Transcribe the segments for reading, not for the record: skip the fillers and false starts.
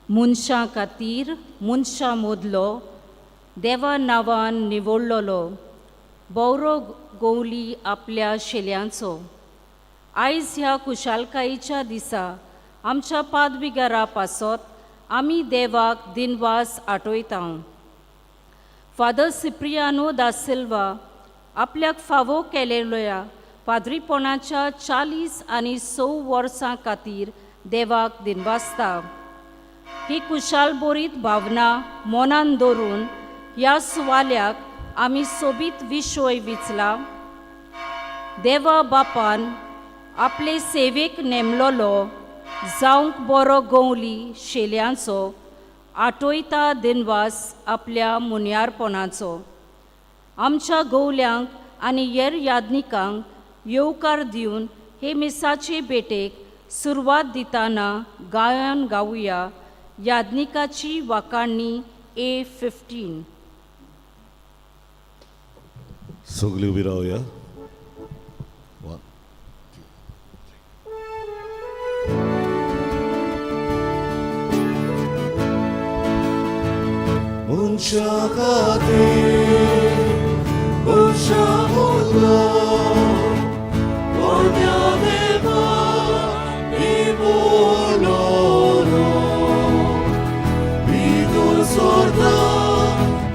मनशां खातीर मनशां मदलो देवा नांवान निवडलेलो बरो गोवली आपल्या शेल्यांचो. आयज ह्या खुशालकायेच्या दिसा आमच्या पादविगारा पासत आमी देवाक दिनवास आठयता. फादर सिप्रियानो दा सिल्वा आपल्याक फावो केलेल्या पाद्रीपणाच्या 46 वर्सां खातीर देवाक दिनवासता. ही कुशाल बोरीत भावना मनान दवरून ह्या सुवाल्याक आमी सोबीत विशय विचला. देवा बापान आपले सेवेक नेमलोलो जावंक बरो गवली शेल्यांचो आठयता दिनवास आपल्या मुन्यारपणाचो. आमच्या गवल्यांक आनी हेर याज्ञिकांक येवकार दिवन हे मिसाचे भेटेक सुरवात दिताना गायन गावया याज्ञिकाची वाखाणणी A 15. सगळी उबी रावया. One. मनशा खातीर मनशा मदलो व्हडल्या देवा निवडलोलो भितर सरता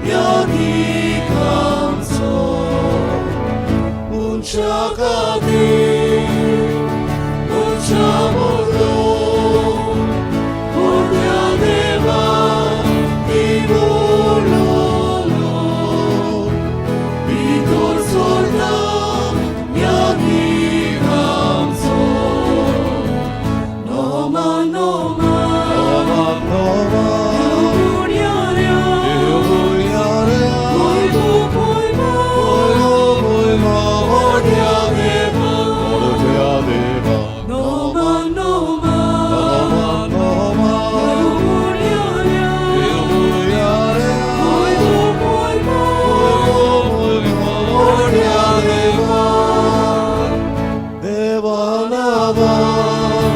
यादीकांचो मनशा खातीर मनशा मदलो व्हडल्या देवा निवडलोलो भितर सरता यादीकांचो. नोमा नोमा नोमा देव व्हडल्या देवा व्हडल्या देवा नोमा नोमा देव व्हडल्या देवा देवा नांवान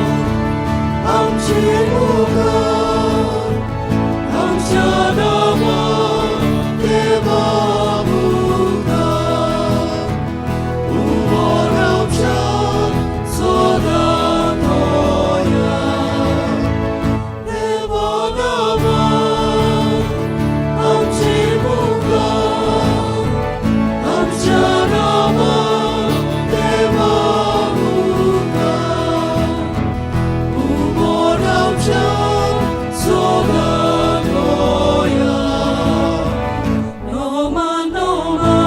आमचे मुखार आमच्या नांवान देवा मुखार उबो रावच्या सदां तोया देवा नांवान आमचे मुखार आमच्या नांवान देवा मुखार उबो रावच्या सदां तोया. नोमा नोमा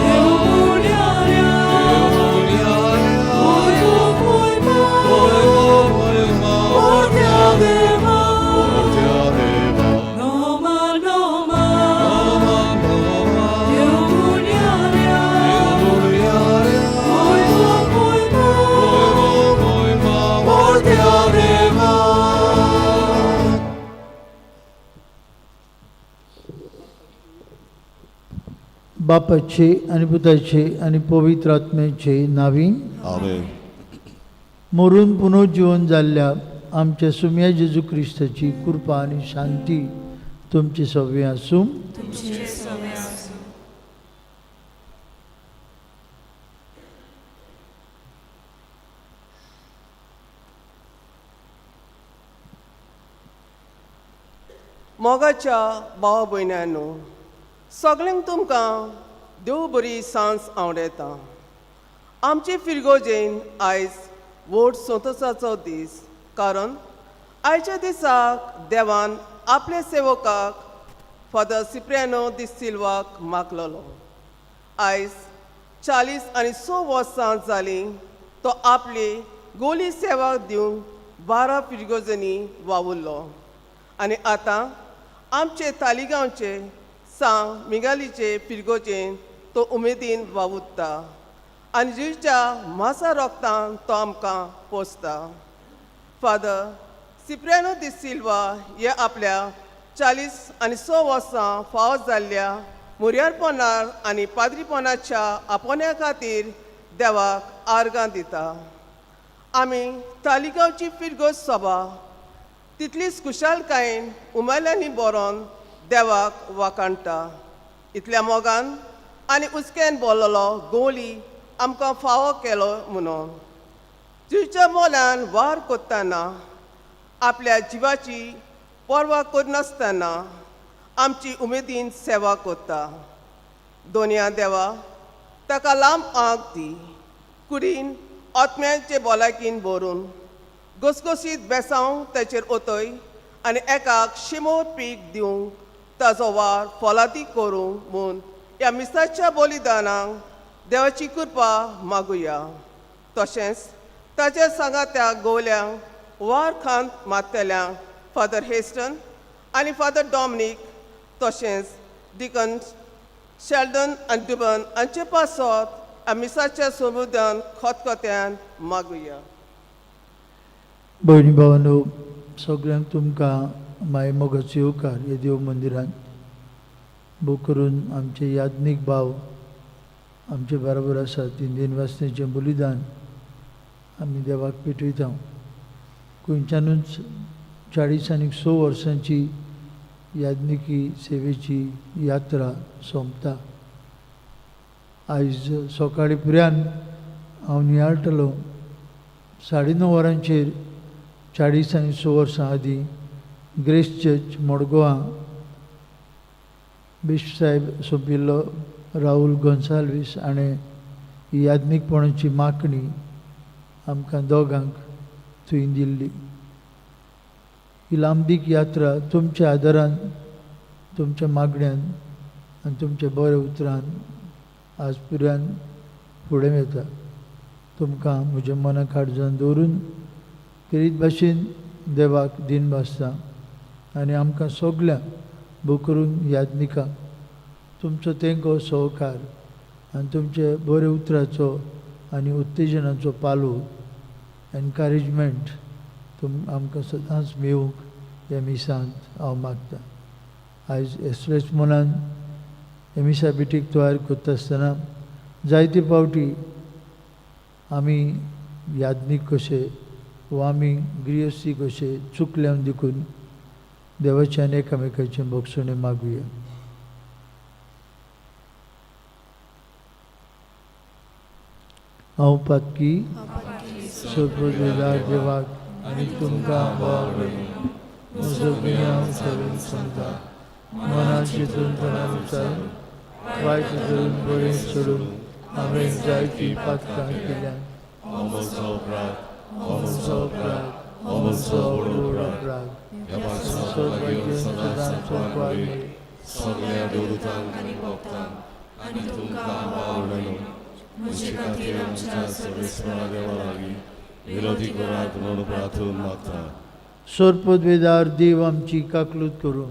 देव व्हडल्या देवा नोमा नोमा देव व्हडल्या देवा. बापाचे आनी पुताचे आनी पवित्र आत्म्याचे नांवी. आमेन. मरून पुनर्जिवन जाल्ल्या आमच्या सुम्या जेजू क्रिस्ताची कृपा आनी शांती तुमची सगळी आसूं. तुमचे सवे आसूं. मोगाच्या भावा भयणांनो, सगल्यांक तुमकां देव बरी सांज आवडयता. आमचे फिरगोजेन आयज व्हड संतोशाचो दीस, कारण आयच्या दिसाक देवान आपल्या सेवकाक फादर सिप्रियानो दी सिल्वाक मागलेलो. आयज 46 वर्सां जालीं तो आपली गोली सेवा दिवंक 12 फिरगोजनी वावुरलो आनी आतां आमचे तालिगांवचे सां मिगालीचे फिरगोजेन तो उमेदीन वावुरता आनी जिवच्या मासा रोगतान तो आमकां पोसता. फादर सिप्रियानो दी सिल्वा हे आपल्या 46 वर्सां फावो जाल्ल्या मुर्यारपणार आनी पाद्रीपणाच्या आपोवण्या खातीर देवाक आर्गां दिता. आमी तालिगांवची फिरगोज सभा तितलीच खुशालकायेन उमेल्यांनी बरोवन देवाक वाखाणटा. इतल्या मोगान आनी उचक्यान बोल्लोलो गोली आमकां फावो केलो म्हणून तुज्या मोलान वार कोत्ताना आपल्या जिवाची पर्वा करनासतना आमची उमेदीन सेवा कोत्ता. दोनया देवा ताका लांब आंक दी, कुडीन आत्म्याचे भलायकीन भरून घसघसीत बेसांव ताचेर ओतय आनी एकाक शिमोर पीक दिवंक ताजो वार फोलादी करूंक म्हूण ह्या मिसाच्या बलिदानाक देवाची कृपा मागुया. तशेंच ताच्या सांगात्या गोवल्यांक वार खांत मारतल्यांक फादर हेस्टन आनी फादर डॉमनीक तशेंच डिकन शेल्डन आनी दुबन हांचे पासत मिसाच्या समुदान खतखत्यान मागुया. भयणी भावांनो, सगळ्यांक तुमकां माय मोगाचो येवकार हे देव मंदिरांत. भोव करून आमचे याज्ञीक भाव आमचे बरोबर आसात. तीन दिन वासनेचें बलिदान आमी देवाक पेटयता. खंयच्यानूच 40 आनी 6 वर्सांची याज्ञिकी सेवेची यात्रा सोंपता. आयज सकाळीं पुऱ्यान हांव नियाळटलो 9:30 वरांचेर 40 आनी 6 वर्सां आदीं ग्रेस चर्च मडगांवां बिश्प साहेब सोंपिल्लो राहुल गोन्साल्वीस हाणें ही याज्ञीकपणाची मागणी आमकां दोगांक थंय दिल्ली. ही लांबदीक यात्रा तुमच्या आदारान, तुमच्या मागण्यान आनी तुमच्या बऱ्या उतरान आज पुऱ्यान फुडें वता. तुमकां म्हज्या मनाक काळजान दवरून खेरीत भाशेन देवाक दीन भासता आनी आमकां सगल्यांक भोव करून याज्ञिकांक तुमचो तेंको, सहकार आनी तुमचे बऱ्या उतराचो आनी उत्तेजनाचो पालव, एनकरेजमेंट आमकां सदांच मेळूंक ह्या मिसांत हांव मागतां. आयज एसलेच मनान हे मिसा बिटीक तयार करता आसतना जायते फावटी आमी याज्ञीक कशे वा आमी गृहस्थी कशे चुकल्या देखून देवाच्यान एकामेकाचें भोगसणें मागुया. हांव पातकी सोददार देवाक आनी तुमकां म्हजो गुन्यांव सगळें समजा मनान चिंतून तणान वायट धरून बरें सोडून हांवें जायतीं पातकां केल्यात. म्हजो अपराध, म्हजो अपराध, म्हजो व्हड अपराध. सदांच सोंपपाक सगळ्या देवदूतांक आनी भक्तांक आनी तुमकां भाव भयणींनो, म्हजे खातीर आमच्या सर्वेस्परा देवा लागीं विनोदी करात म्हणून प्रार्थून मागता. सोरपदवेदार देव आमची काकलूत करूं,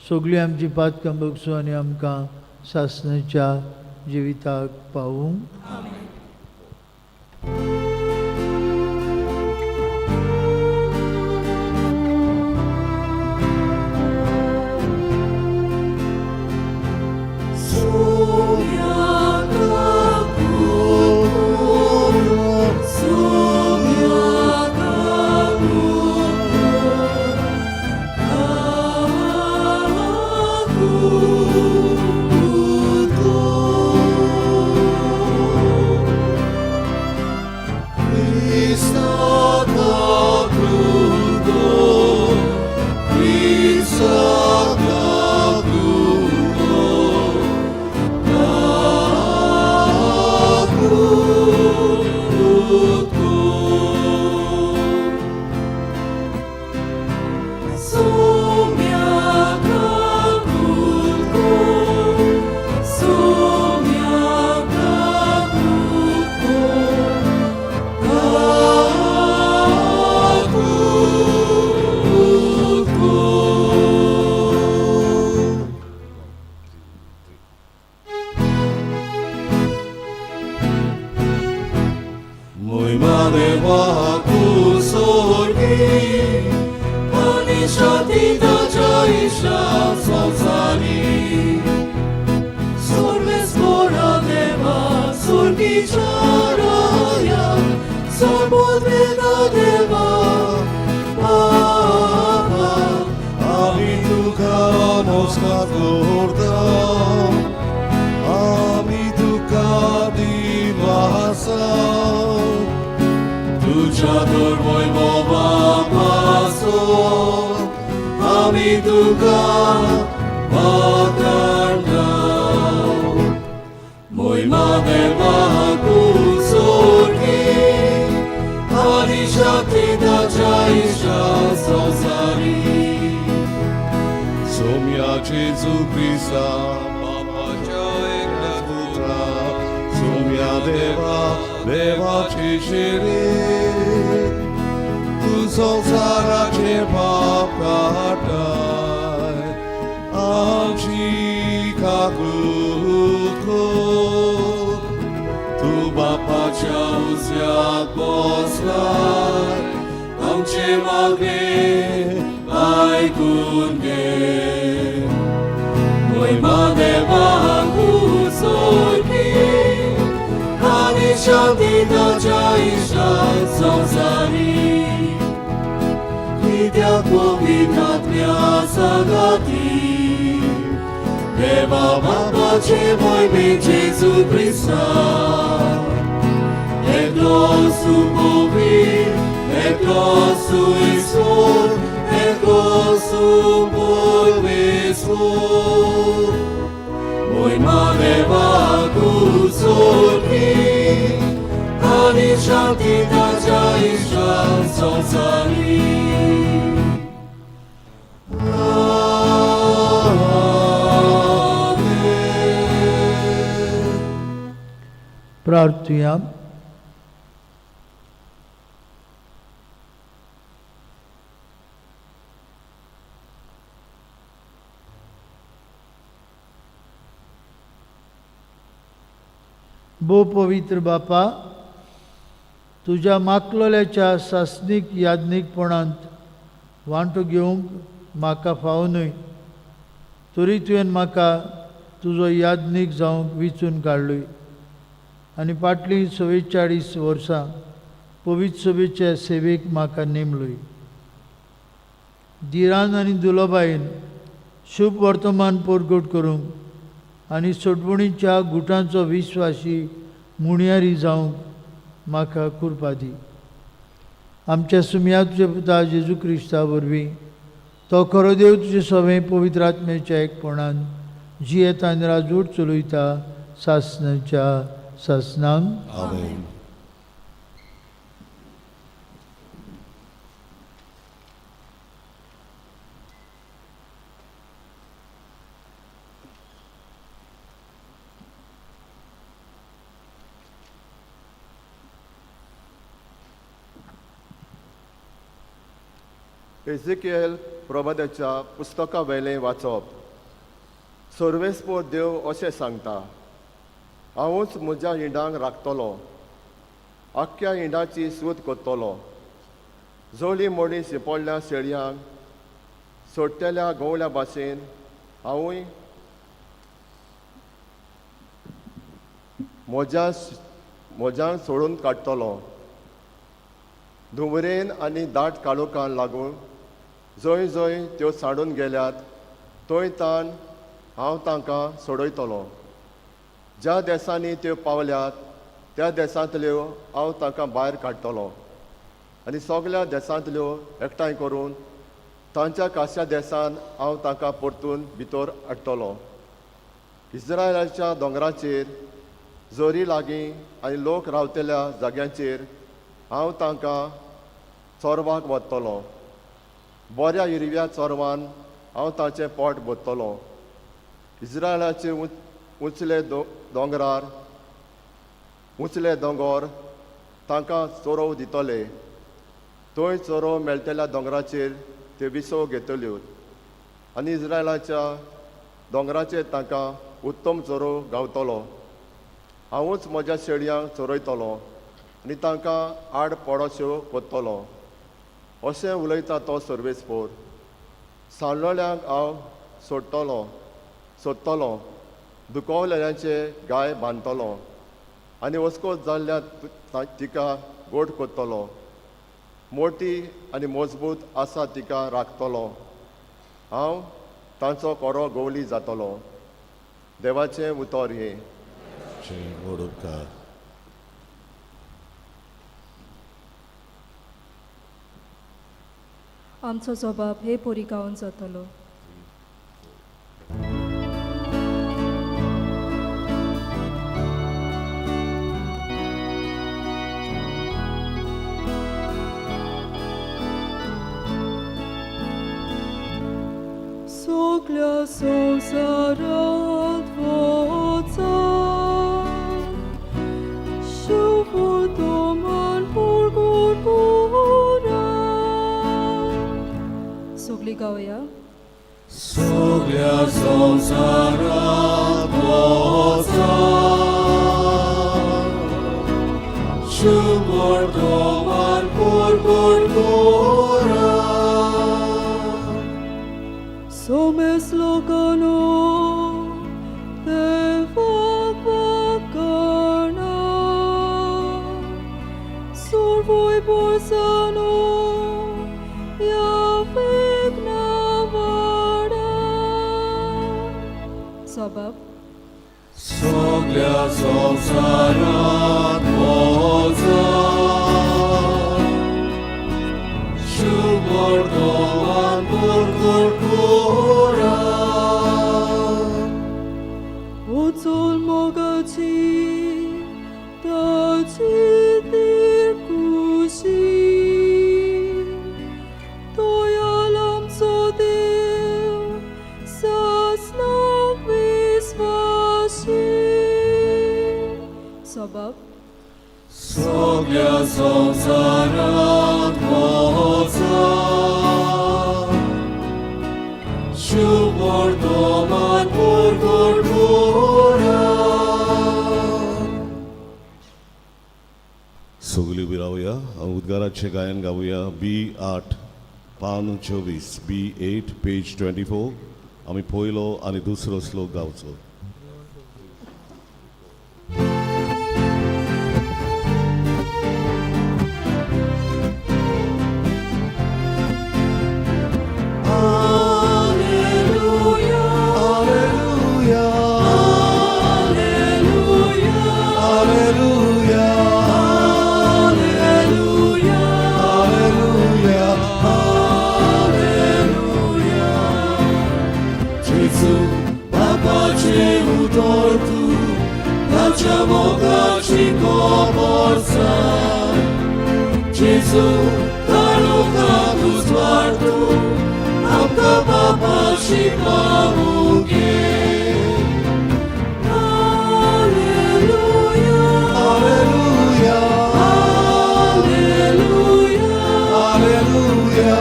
सगळीं आमची पातकां बगसूं आनी आमकां सासणाच्या जिविताक पावूं. Deva, आमी तुका वाखाणता. मोहिमा देवाकू सोडली आनी शक्ती ताच्या इश्टा संवसारी. सोम्या जेजू क्रिस्ता बापाच्या एकल्या पुत्रा, सोम्या देवा देवाची शिरी, तूं संवसाराचे पाप काडटाय, आमची काकूट कर. तूं बापाच्या उजव्याक बसलाय, आमचे मागणे आयकून घे. मोहिमा देवाकू सोडली आनी शांती ताच्या इश्टा संवसारी. कित्याक पवित्र आत्म्या सांगाती देवा बापाचे मोहिमे जेजू क्रिस्ता, एकलो सुपवीर, एकलो सुईश्वर, एकलो सुपरमेश्वर. मोहिमा देवाकू सोडली आनी शांती ताच्या इश्टा संवसारी. आमेन. प्रार्थुया. भोव पवित्र बापा, तुज्या माकलोल्याच्या सासणीक याज्ञीकपणांत वांटो घेवंक म्हाका फावो न्हय, तरी तुवें म्हाका तुजो याज्ञीक जावंक विचून काडलोय आनी फाटलीं 44 वर्सां पवित्र सभेचे सेवेक म्हाका नेमलोय. धिरान आनी दुलोबायेन शुभ वर्तमान परगट करूंक आनी सोडवणीच्या गुटांचो विश्वासी मुणयारी जावंक म्हाका कृपा दी. आमच्या सुमया तुज्या पुता जेजू क्रिस्ता वरवीं, तो खरो देव तुजे सवें पवित्र आत्म्याच्या एकपणान जियेता आनी राजवट चलयता सासणाच्या सासणांक. आमेन. एझेकिएल प्रबोधाच्या पुस्तका वयलें वाचप. सर्वेस्पोर देव अशें सांगता, हांवूच म्हज्या हिंडांक राखतलो, आख्ख्या हिंडाची सूद करतलो. जोली मोडी शिंपडल्या शेळयांक सोडटेल्या गवळ्या भाशेन हांवूय म्हज्यान सोडून काडटलो. धुंवरेन आनी दाट काळोखान लागून जंय जंय त्यो सांडून गेल्यात थंय ताण हांव तांकां सोडयतलो. ज्या देसांनी त्यो पावल्यात त्या देसांतल्यो हांव तांकां भायर काडटलो आनी सगल्या देसांतल्यो एकठांय करून तांच्या काश्या देसान हांव तांकां परतून भितर हाडटलो. इस्रायलाच्या दोंगराचेर, जोरी लागीं आनी लोक रावतल्या जाग्यांचेर हांव तांकां चोरवाक वतलो. बऱ्या हिरव्या चोरवान हांव तांचें पोट भरतलो. इस्रायलाचे उंचले दोंगरार उंचले दोंगर तांकां चोरोव दितले. थंय चोरोव मेळटल्या दोंगराचेर त्यो विसव घेतल्यो आनी इस्रायलाच्या दोंगराचेर तांकां उत्तम चोरोव गावतलो. हांवूच म्हज्या शेळयांक चरयतलो आनी तांकां आड पडोश्यो करतलो, अशें उलयता तो सर्वेस्पोर. सांडलोल्यांक हांव सोडटलो सोदतलो, दुखवलेल्यांचे गाय बांदतलो आनी वस्कोत जाल्ल्या तिका गोड करतलो. मोटी आनी मजबूत आसा तिका राखतलो. हांव तांचो कोरो गवली जातलो. देवाचें उतर हें. व्हड उपकार. आमचो जबाब हे परी गावन जातलो. सगल्या संवसारांत वचात, शुभवर्तमान परगट करात. सगळीं गावया. सगळ्या संवसारांत वचात, शुभवर्तमान परगट करात. Somes locano देवाक वाखाणा, सर्वय बोरसानो ह्या विघ्नावाडा. सबाब. सगळ्या संवसारांत वचात, शुभवर्तमान परगट करात. उचल मोगाची ताची ती खुशी, तोयाल आमचो देव सासणाक विस्वाशी. सबाब. सगळ्या संवसारांत वचात, शुभवर्तमान परगट करात. सगळी उबी रावया, उद्गाराचें गायन गावया. बी 8 पान 24, B8 page 24. आमी पयलो आनी दुसरो श्लोक गावचो. Alleluia, Alleluia, Alleluia, Alleluia, Alleluia. Gesù, papace utortu, ताच्या मोगाची कोमोर्सा. Gesù, काळोखाक उजवाडतू, आमकां बापाशी पावूंक. Alleluia, Alleluia, Alleluia, Alleluia,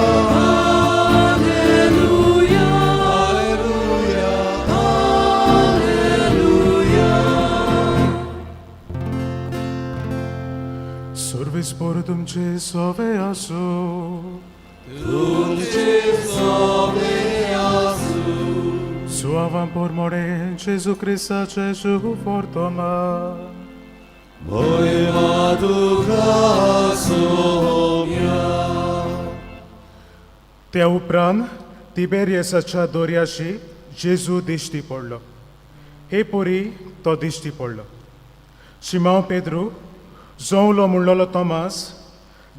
Alleluia, Alleluia, Alleluia. सर्वेस्पोर तुमचे सवे आसूं. तुमचे सवे आसूं. Suavan por more Gesù Cristo Gesù fortoma. मोहिमा तुका सोम्या. त्या उपरांत तिबेरियसाच्या दोर्याशी जेजू दिश्टी पडलो. हे परी तो दिश्टी पडलो. शिमांव पेद्रू, जोवलो म्हणलेलो तोमास,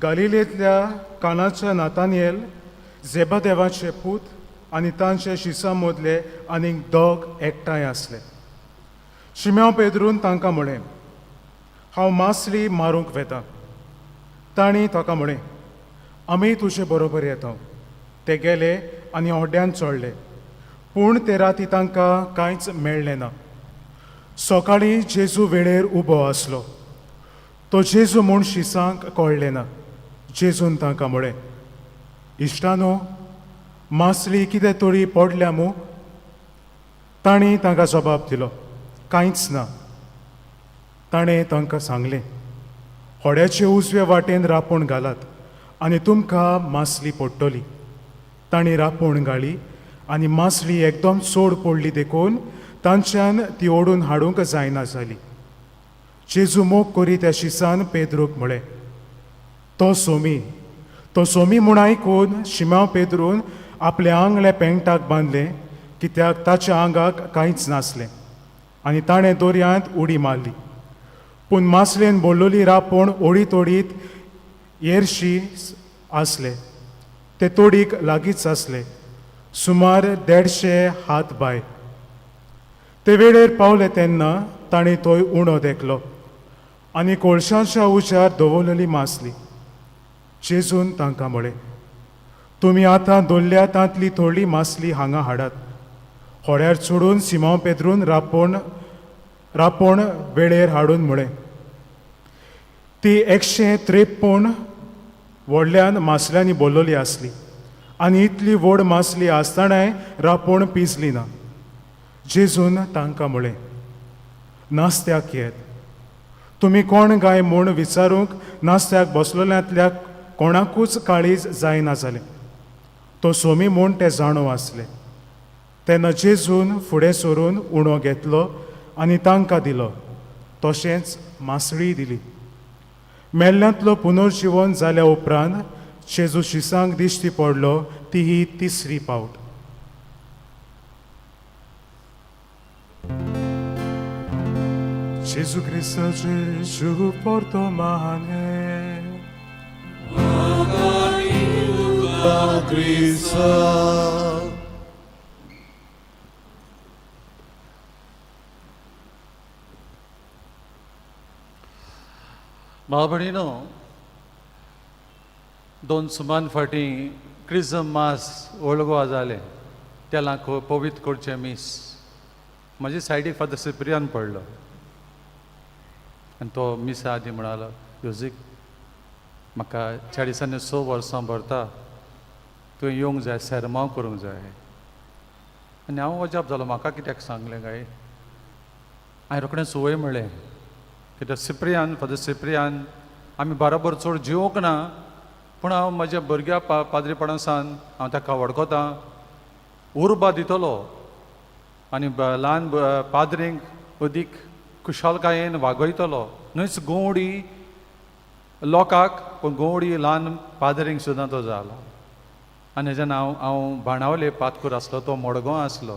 गालिलेंतल्या कानाच्या नातानियल, जेबादेवाचे पूत आनी तांचे शिसां मदले आनीक दोग एकठांय आसले. शिम्यांव पेद्रून तांकां म्हळें, हांव मासली मारूंक वेता. तांणी ताका म्हळें, आमी तुजे बरोबर येता. ते गेले आनी होड्यान चडले, पूण ते राती तांकां कांयच मेळ्ळें ना. सकाळीं जेजू वेळेर उबो आसलो. तो जेजू म्हूण शिसांक कळ्ळें ना. जेजून तांकां म्हळें, इश्टानो, मासली कितें तरी पडल्या मू? तांणी तांकां जबाब दिलो, कांयच ना. ताणें तांकां सांगलें, होड्याचे उजवे वाटेन रापोण घालात आनी तुमकां मासली पडटली. तांणी रापोण घाली आनी मासली एकदम चड पडली देखून तांच्यान ती ओडून हाडूंक जायना जाली. जेजू मोग करी त्या शिसान पेद्रूक म्हळें, तो सोमी. तो सोमी म्हूण आयकून शिमांव पेद्रून आपलें आंगलें पेंगटाक बांदलें, कित्याक ताच्या आंगाक कांयच नासलें, आनी ताणें दर्यांत उडी मारली. पूण मासलेन बोल्लोली रापोण ओडीत ओडीत येरशी आसले. ते तोडीक लागींच आसले, सुमार 150 हात भायर. ते वेळेर पावले तेन्ना तांणी थंय उणो देखलो आनी कोळशाच्या उज्यार दवरलेली मासली. जेजून तांकां म्हळें, तुमी आतां दवरल्या तांतली थोडी मासली हांगा हाडात. होड्यार चडून सिमांव पेद्रून रापोण रापोण वेळेर हाडून म्हळें, ती 153 व्हडल्यान मासल्यांनी बोल्लोली आसली आनी इतली व्हड मासली आसतनाय रापोण पिजली ना. जेजून तांकां म्हळें, नास्त्याक येत. तुमी कोण गाय म्हूण विचारूंक नास्त्याक बसलोल्यांतल्या कोणाकूच काळीज जायना जालें. तो सोमी म्हूण ते जाणो आसले. तेन्ना जेजून फुडें सरून उणो घेतलो आनी तांकां दिलो, तशेंच मासळीय दिली. मेल्ल्यांतलो पुनर्जिवन जाल्या उपरांत जेजू शिसांक दिश्टी पडलो ती ही तिसरी पावट. जेजू क्रिस्ताचे शुभ पोर्तोमाने. क्रिस्ता. भाव भयणीनो, दोन सुमान फाटीं क्रिजम मास ओल्ड गोवा जालें. तेलां पवित्र करचें मीस. म्हजे सायडीक फादर सिप्रियान पडलो आनी तो मिसा आदी म्हणालो, योजीक, म्हाका 40 आनी 6 वर्सां भरता, तुवें येवंक जाय, सेरमांव करूंक जाय. आनी हांव अजाप जालो, म्हाका कित्याक सांगलें काय? हांवें रोखडें सुवय म्हळें, कित्याक सिप्रियान, फादर सिप्रियान आमी बाराबर चड जिवंक ना, पूण हांव म्हज्या भुरग्या पाद्रीपणा सावन हांव ताका वळखतां. उर्बा दितलो आनी ल्हान पाद्रींक अदीक खुशालकायेन वागयतलो. न्हयच गोवडी लोकांक, पूण गोवडी ल्हान पाद्रींक सुद्दां तो जालो. आनी जेन्ना हांव हांव बाणावले पातकूर आसलो, तो मडगांव आसलो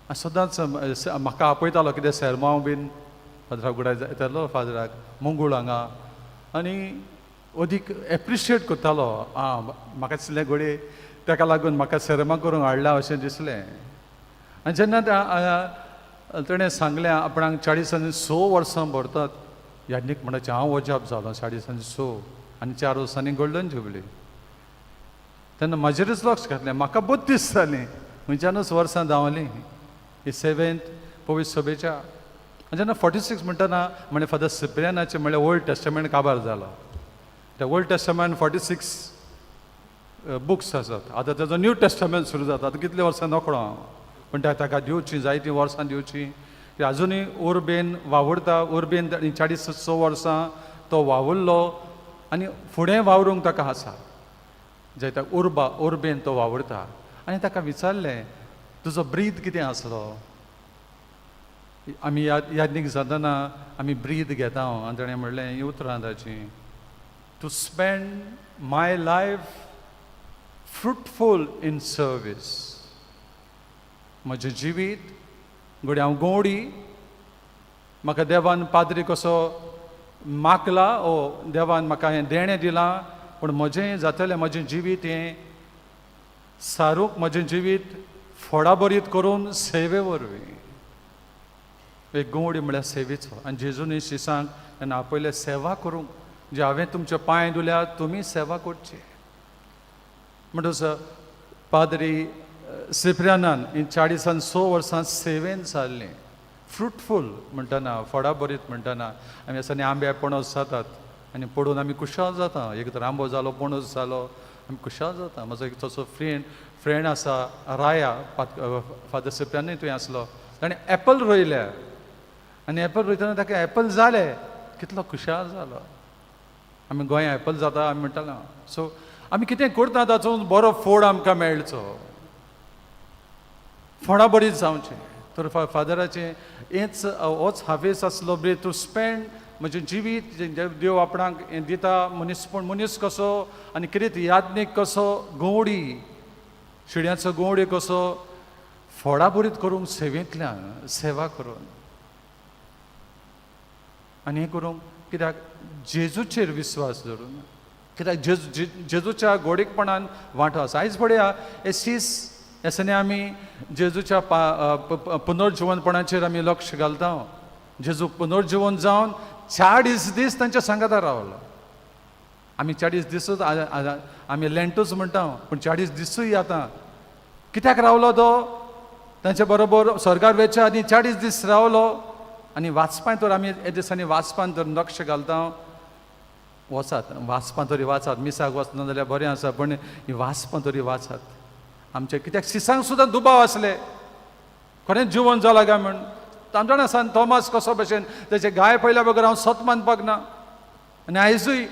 आनी सदांच म्हाका आपयतालो, कितें सेरमांव बीन फादराक गुडाय येतालो, फादराक मंगूळ हांगा, आनी अदीक एप्रिशिएट करतालो. आं, म्हाका दिसलें घडये ताका लागून म्हाका सेरमांव करूंक हाडला अशें दिसलें. आनी जेन्ना तेणें सांगलें आपणाक 40 आनी 6 वर्सां भरतात याज्ञीक म्हणपाचें, हांव अजाप जालो. 40 आनी 6 आनी 4 वर्सांनी गोल्डन जुबली. तेन्ना म्हाजेरूच लक्ष घातलें. म्हाका 32 जालीं, खंयच्यानूच वर्सां धांवलीं. ही सेवेंत पवित्र सभेच्या. आनी जेन्ना 46 म्हणटना म्हणलें, फादर सिप्रियानाचें म्हणल्यार ओल्ड टेस्टमेंट काबार जालो. त्या ओल्ड टेस्टमेंट 46 बुक्स आसात. आतां ताजो न्यू टेस्टमेंट सुरू जाता. आतां कितलीं वर्सां नकळो हांव, पूण ताका दिवचीं, जायतीं वर्सां दिवचीं. की आजुनूय उर्बेन वावुरता, उर्बेन 46 वर्सां तो वावुरलो आनी फुडें वावरूंक ताका आसा. जे उर्बा उर्बेन तो वावुरता. आनी ताका विचारलें, तुजो ब्रीद कितें आसलो? आमी याज्ञीक जातना आमी ब्रीद घेता. आनी ताणें म्हणलें, हीं उतरां ताचीं, "To spend my life fruitful in service." म्हजें जिवीत घडये हांव गोवडी, म्हाका देवान पाद्री कसो मागला ओ देवान म्हाका हें देणें दिलां, पूण म्हजें जातलें म्हजें जिवीत हें सारूक, म्हजें जिवीत फोडाबरीत करून सेवे वरवीं. एक गवडी म्हळ्यार सेवेचो. आनी जेजूनी शिसांक तेन्ना आपयलें सेवा करूंक. जे हांवें तुमचे पांय धुल्या, तुमी सेवा करची. म्हणटच पाद्री सिप्रियानान ही 40 आनी 6 वर्सां सेवेन सारलीं. फ्रुटफूल म्हणटना, फळाभरीत म्हणटना, आमी आसा आंबे पणस जातात आनी पडून आमी खुशाल जाता. एक तर आंबो जालो, पणस जालो, आमी खुशाल जाता. म्हजो एक तसो फ्रेंड आसा राया, फादर सिप्रियानूय थंय आसलो. ताणें एपल रोयल्या आनी एपल रोयतना ताका एपल जाले, कितलो खुशाल जालो. आमी गोंया एपल जाता आमी म्हणटाले. सो आमी कितें करता ताचो बरो फोड आमकां मेळचो, फोडा बरीच जावचें. तर फादराचें हेंच, होच हावेस आसलो बी टू स्पेंड म्हजें जिवीत जें देव आपणाक हें दिता, मनीसपण, मनीस कसो आनी कितें याज्ञीक कसो, गवडी, शिड्याचो गवडी कसो फोडाबरीत करूंक सेवेंतल्यान, सेवा करून. आनी हें करूंक कित्याक? जेजूचेर विस्वास धरून. कित्याक जेजू जेजूच्या गोडीकपणान वांटो आसा. आयज पळया हे सीस ह्यासांनी आमी जेजूच्या पुनर्जिवनपणाचेर आमी लक्ष घालता. जेजू पुनर्जिवन जावन 40 दीस तांच्या सांगाता रावलो. आमी 40 दिसूच आमी लेंटूच म्हणटा, पूण 40 दिसूय आतां कित्याक रावलो तो तांचे बरोबर स्वर्गार वेच्या आदी 40 दीस रावलो. आनी वाचपान तर आमी हे दिसांनी वाचपान तर लक्ष घालता. वचात वाचपां तरी वाचात, मिसाक वचना जाल्यार बरें आसा, पूण ही वाचपां तरी वाचात. आमचे कित्याक सिसांक सुद्दां दुबाव आसले खरेंच जिवन जाला काय म्हण. जाणा आसा थॉमस कसो भशेन तेचे गाय पळयल्या बगर हांव सत मानपाक ना. आनी आयजूय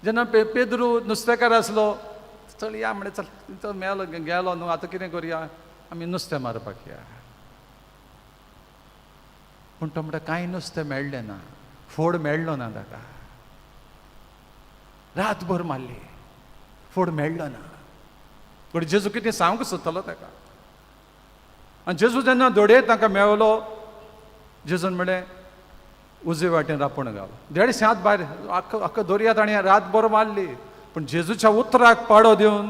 जेन्ना पेद्रू नुस्तेकार आसलो, चल या म्हणलें, चल तो मेलो गेलो न्हू, आतां कितें करुया, आमी नुस्तें मारपाक या. पूण तो म्हणटा कांय नुस्तें मेळ्ळें ना, फोड मेळ्ळो ना ताका. रातभर मारली, फोड मेळ्ळो ना. पूण जेजू कितें सांगूंक सोदतालो ताका. आनी जेजू जेन्ना दोडये ताका मेळलो, जेजून म्हणलें उजवे वाटेन रांपण घाल. 150 हात भायर आख्खो आख्खो दर्या ताणें रातभर मारली, पूण जेजूच्या उतराक पाडो दिवन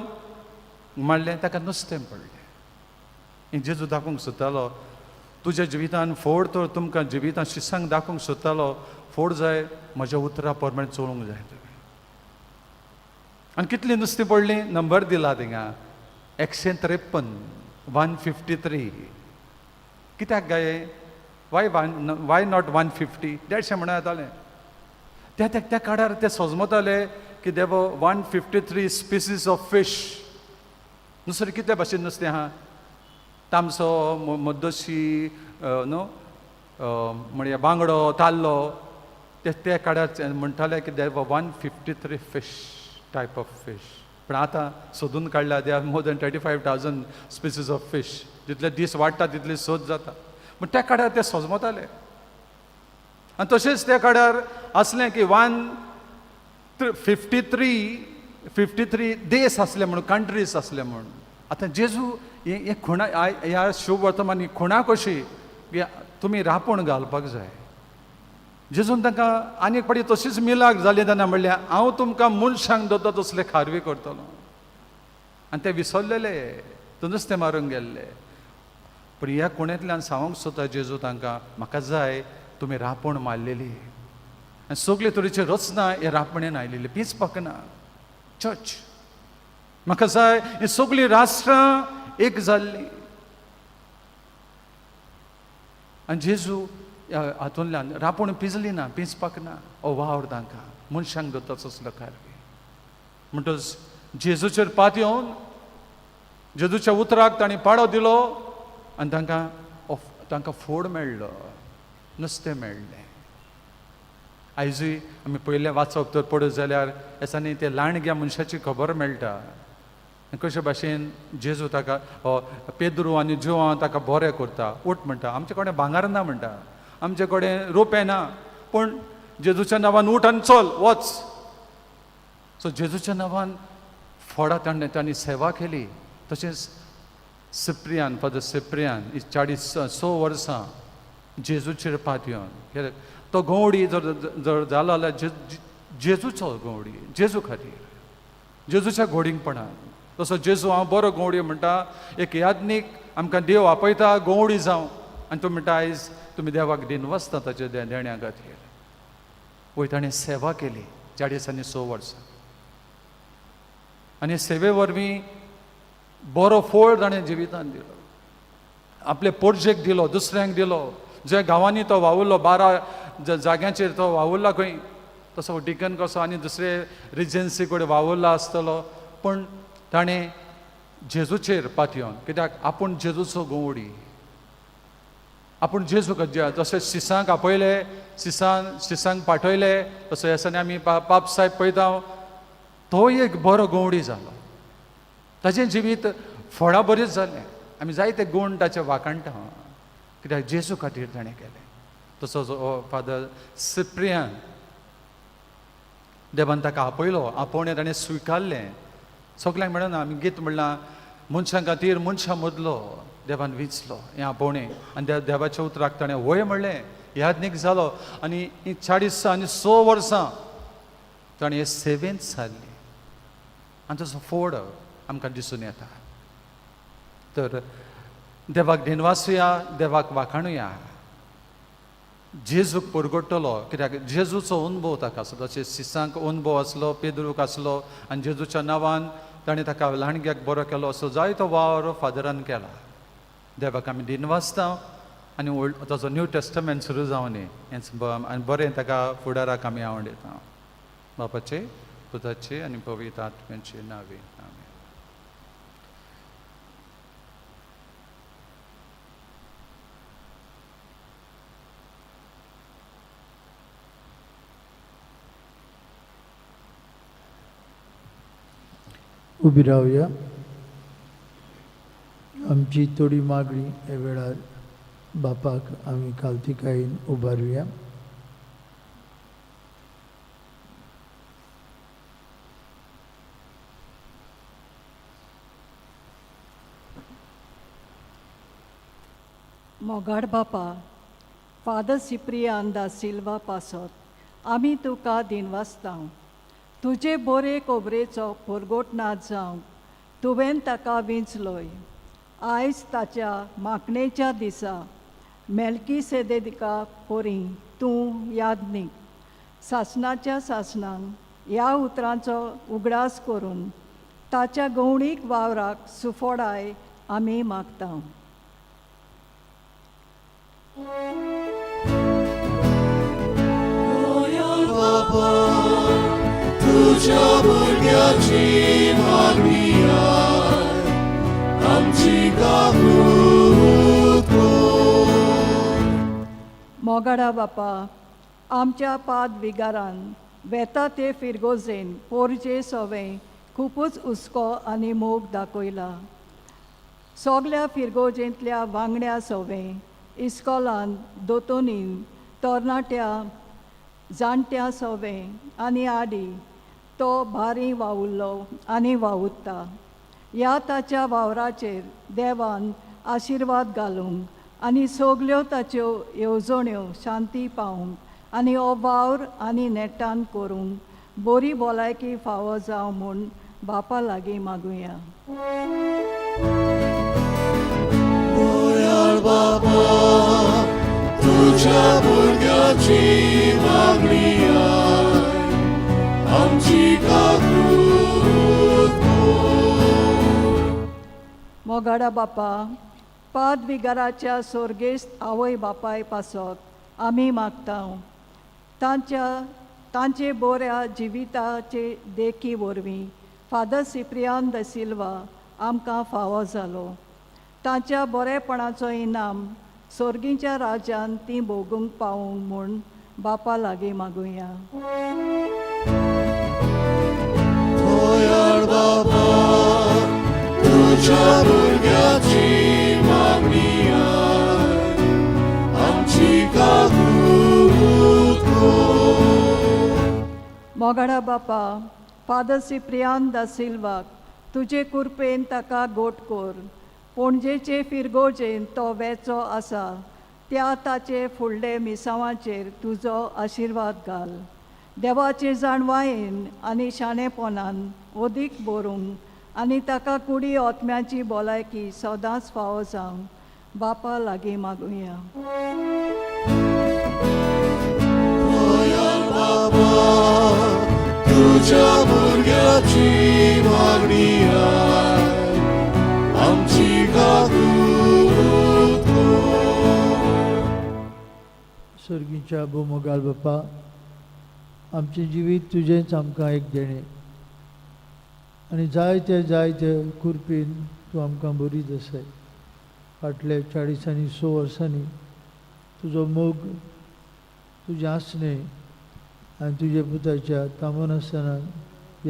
मारलें, ताका नुस्तें पडलें. हें जेजू दाखोवंक सोदतालो तुज्या जिवितान फोड तर तुमकां जिवितान शिसांक दाखोवंक सोदतालो, फोड जाय म्हज्या उतरा प्रमाणे चलूंक जाय तुवें. आनी कितलीं नुस्तीं पडलीं नंबर दिला थिंगा 153, 153. कित्याक गाये वाय वन why not 150? 150 म्हणून येतालें. त्या त्या त्या काळार ते सजमताले की there were 153 species of fish. नुस्तें कितले भाशेन नुस्तें आहा, तामसो, मद्दोशी, न्हू म्हणया बांगडो, ताल्लो. ते त्या काळार म्हणटाले की there were 153 fish type of fish. पूण आतां सोदून काडल्या there are more than 35,000 species of fish. जितले दीस वाडटा तितले सोद जाता. पूण त्या काळार ते सजमताले. आनी तशेंच त्या काळार आसलें की 153 देश आसले म्हणून, कंट्रीज आसले म्हूण. आतां जेजू हें खुणा ह्या शुभ वर्तमान ही खुणा कशी की तुमी रांपण घालपाक जाय. जेजून तांकां आनी एक फावटी तशीच मिलाक जाली तेन्ना म्हणलें हांव तुमकां मनशांक दवरता तसले खारवी करतलो. आनी ते विसरलेले, ते नुस्तें मारूंक गेल्ले. पूण ह्या खुणेंतल्यान सांगूंक सोदता जेजू तांकां, म्हाका जाय तुमी रांपण मारलेली आनी सगळे तरेची रचना हे रांपणेन आयलेली, पिंजपाक ना चर्च. म्हाका जाय ही सगळीं राष्ट्रां एक जाल्लीं. आनी जेजू हातूंतल्यान रांपण पिंजली ना, पिंजपाक ना, हो वावर तांकां मनशांक दवरता तसलो कारवी. म्हणटच जेजूचेर पात येवन जेजूच्या उतराक तांणी पाडो दिलो आनी तांकां तांकां फोड मेळ्ळो, नुस्तें मेळ्ळें. आयजूय आमी पयलें वाचप तर पळयत जाल्यार हेसांनी ते लांडग्या मनशाची खबर मेळटा. कशे भाशेन जेजू ताका पेद्रू आनी जुवांव ताका बरें करता, उठ म्हणटा, आमचे कडेन भांगर ना म्हणटा, आमचे कडेन रोपें ना, पूण जेजूच्या नांवान उठ आनी चल वच. सो जेजूच्या नांवान फोडा ताणें तांणी सेवा केली. तशेंच सिप्रियान, फादर सिप्रियान 46 वर्सां जेजूचेर पात येवन कित्याक तो गवडी जर जर जालो जाल्यार जेजूचो गवडी, जेजू खातीर, जेजूच्या गोडींगपणान. तसो जेजू हांव बरो गवडी म्हणटा, एक याज्ञीक आमकां देव आपयता गवडी जावं, आनी तूं म्हणटा आयज तुमी देवाक दिनवासता ताच्या देण्या खातीर. वय ताणें सेवा केली 40 आनी 6 वर्सां आनी सेवे वरवीं बरो फोळ ताणें जिवितान दिलो, आपले पोरजेक दिलो, दुसऱ्यांक दिलो. ज्या गांवांनी तो वावुरलो, 12 जाग्यांचेर तो वावुरला खंय, तसो डिकन कसो आनी दुसरे रिजन्सी कडेन वावुरला आसतलो, पूण ताणें जेजूचेर पातयेवन, कित्याक आपूण जेजूचो गवडी, आपूण जेजू जशें सिसांक आपयले, सिसांक पाठयले, तसो ह्या आमी पाप साहेब पळयता, तो एक बरो गवडी जालो. ताजें जिवीत फळां बरीच जालें. आमी जायते गूण ताचे वाखाणटा, कित्याक जेजू खातीर ताणें केलें. तसोच फादर सिप्रियान देवान ताका आपयलो, आपोवणें ताणें स्विकारलें. सगल्यांक मेळना, आमी गीत म्हणलां मनशां खातीर मनशां मदलो देवान विंचलो हें आपोवणें, आनी देवाच्या उतराक ताणें वय म्हणलें, याज्ञीक जालो. आनी 40 आनी 6 वर्सां ताणें हे सेवेंत सारली आनी ताचो फोड आमकां दिसून येता. तर देवाक दिनवासुया, देवाक वाखाणुया. जेजूक परगटतलो कित्याक जेजूचो अनुभव ताका आसलो, जशें सिसांक अनुभव आसलो, पेद्रूक आसलो आनी जेजूच्या नांवान ताणें ताका ल्हानग्याक बरो केलो. असो जायतो वावर फादरान केला. देवाक आमी दिनवासता आनी ओल्ड ताचो न्यू टेस्टमेंट सुरू जावनी हेंच आनी बरें ताका फुडाराक आमी आवडयता. बापाचे, पुताचे आनी पवित्र आत्म्याचे नांवे, आमेन. उबी रावया. आमची थोडी मागणी ह्या वेळार बापाक आमी कालतिकायेन उबारुया. मोगाड बापा, फादर सिप्रियान दा सिल्वा पासत आमी तुका दिनवासता. तुजे बोरे कोबरेचो पोरगोट नाच जावंक तुवें ताका विंचलोय. आयज ताच्या मागणेच्या दिसा मेलकी सेदेदिका पोरी तूं यादनीक सासणाच्या सासणांक ह्या उतरांचो उगडास करून ताच्या गवणीक वावराक सुफोडाय आमी मागता. बाबा, तुझ्या भुरग्याची मागणी आमची काकूत कर. मोगाडा बापा, आमच्या पाद विगारान वेता ते फिरगोजेन पोरजे सोवें खुपूच हुस्को आनी मोग दाखयला. सगल्या फिरगोजेंतल्या वांगड्या सोवें इस्कॉलान दोतोनीन तरणाट्या जाणट्या सोवें आनी आडी तो भारी वावुरलो आनी वावुरता. ह्या ताच्या वावराचेर देवान आशिर्वाद घालूंक आनी सगल्यो ताच्यो येवजण्यो शांती पावूंक आनी हो वावर आनी नेटान करूंक बरी भलायकी फावो जावं म्हूण बापा लागीं मागुया. दयाळ बाबा, तुझ्या भुरग्याची मागणी आमची काकूत कर. मोगाडा बापा, पाद विगाराच्या सोर्गेस्त आवय बापाय पासत आमी मागता. तांचे बऱ्या जिविताचे देखी वरवीं फादर सिप्रियान the Silva आमकां फावो जालो. तांच्या बरेपणाचो इनाम सोर्गीच्या राज्यान ती भोगूंक पावूंक म्हूण बापा लागीं मागुया. दयाळ बाबा, तुझ्या भुरग्याची मागणी आमची काकूत कर. मोगाडा बापा, फादर सिप्रियान दा सिल्वाक तुजे कुरपेन ताका गोट कर. पणजेचे फिरगोजेन तो वेचो आसा त्या ताचे फुडले मिसांवाचेर तुजो आशिर्वाद घाल. देवाचे जाणवायेन आनी शाणेपणान अदीक बरूंक आनी ताका कुडी आत्म्याची भलायकी सदांच फावो जावंक बापा लागीं मागुया. दयाळ बाबा, तुझ्या भुरग्याची मागणी आमची काकूत कर. सर्गीच्या भोमोगाल बापा, आमचें जिवीत तुजेंच आमकां एक देणें आनी जायते जायते कुरपीन तूं आमकां बरीच आसाय. फाटले 40 आनी 6 वर्सांनी तुजो मोग, तुजें आसणें आनी तुज्या पुताच्या तांबून आसतना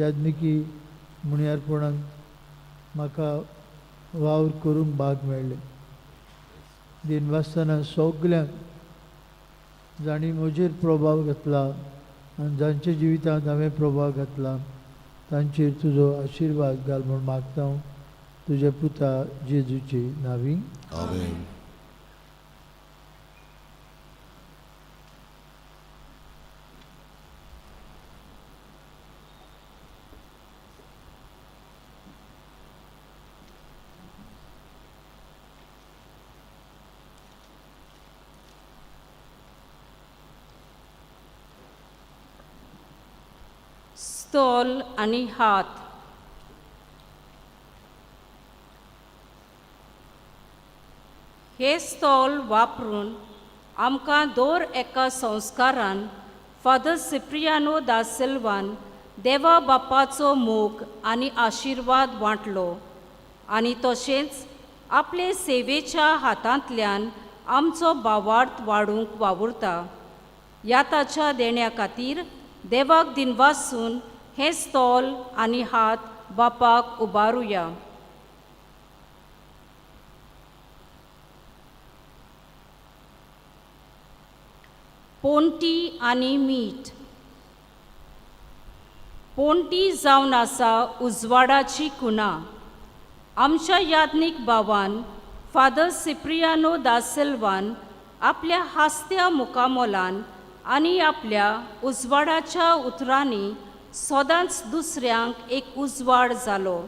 याज्ञिकी मुणयारपणान म्हाका वावर करूंक भाग मेळ्ळें. दिनवासतना सगल्यांक जांणी म्हजेर प्रभाव घातला आनी जांच्या जिवितांत हांवें प्रभाव घातला तांचेर तुजो आशिर्वाद घाल म्हूण मागता हांव तुज्या पुता जेजूचे नांवी. आमेन. स्तोल आनी हात. हे स्तोल वापरून आमकां दर एका संस्कारान फादर सिप्रियानो दा सिल्वान देवा बापाचो मोग आनी आशिर्वाद वांटलो आनी तशेंच आपले सेवेच्या हातांतल्यान आमचो भावार्थ वाडूंक वावुरता. ह्या ताच्या देण्या खातीर देवाक दिनवासून हें स्तोल आनी हात बापाक उबारुया. पोंटी आनी मीठ. पोंटी जावन आसा उजवाडाची खुणा. आमच्या याज्ञीक भावान फादर सिप्रियानो दा सिल्वान आपल्या हास्त्या मुखामोलान आनी आपल्या उजवाडाच्या उतरांनी सदांच दुसऱ्यांक एक उजवाड जालो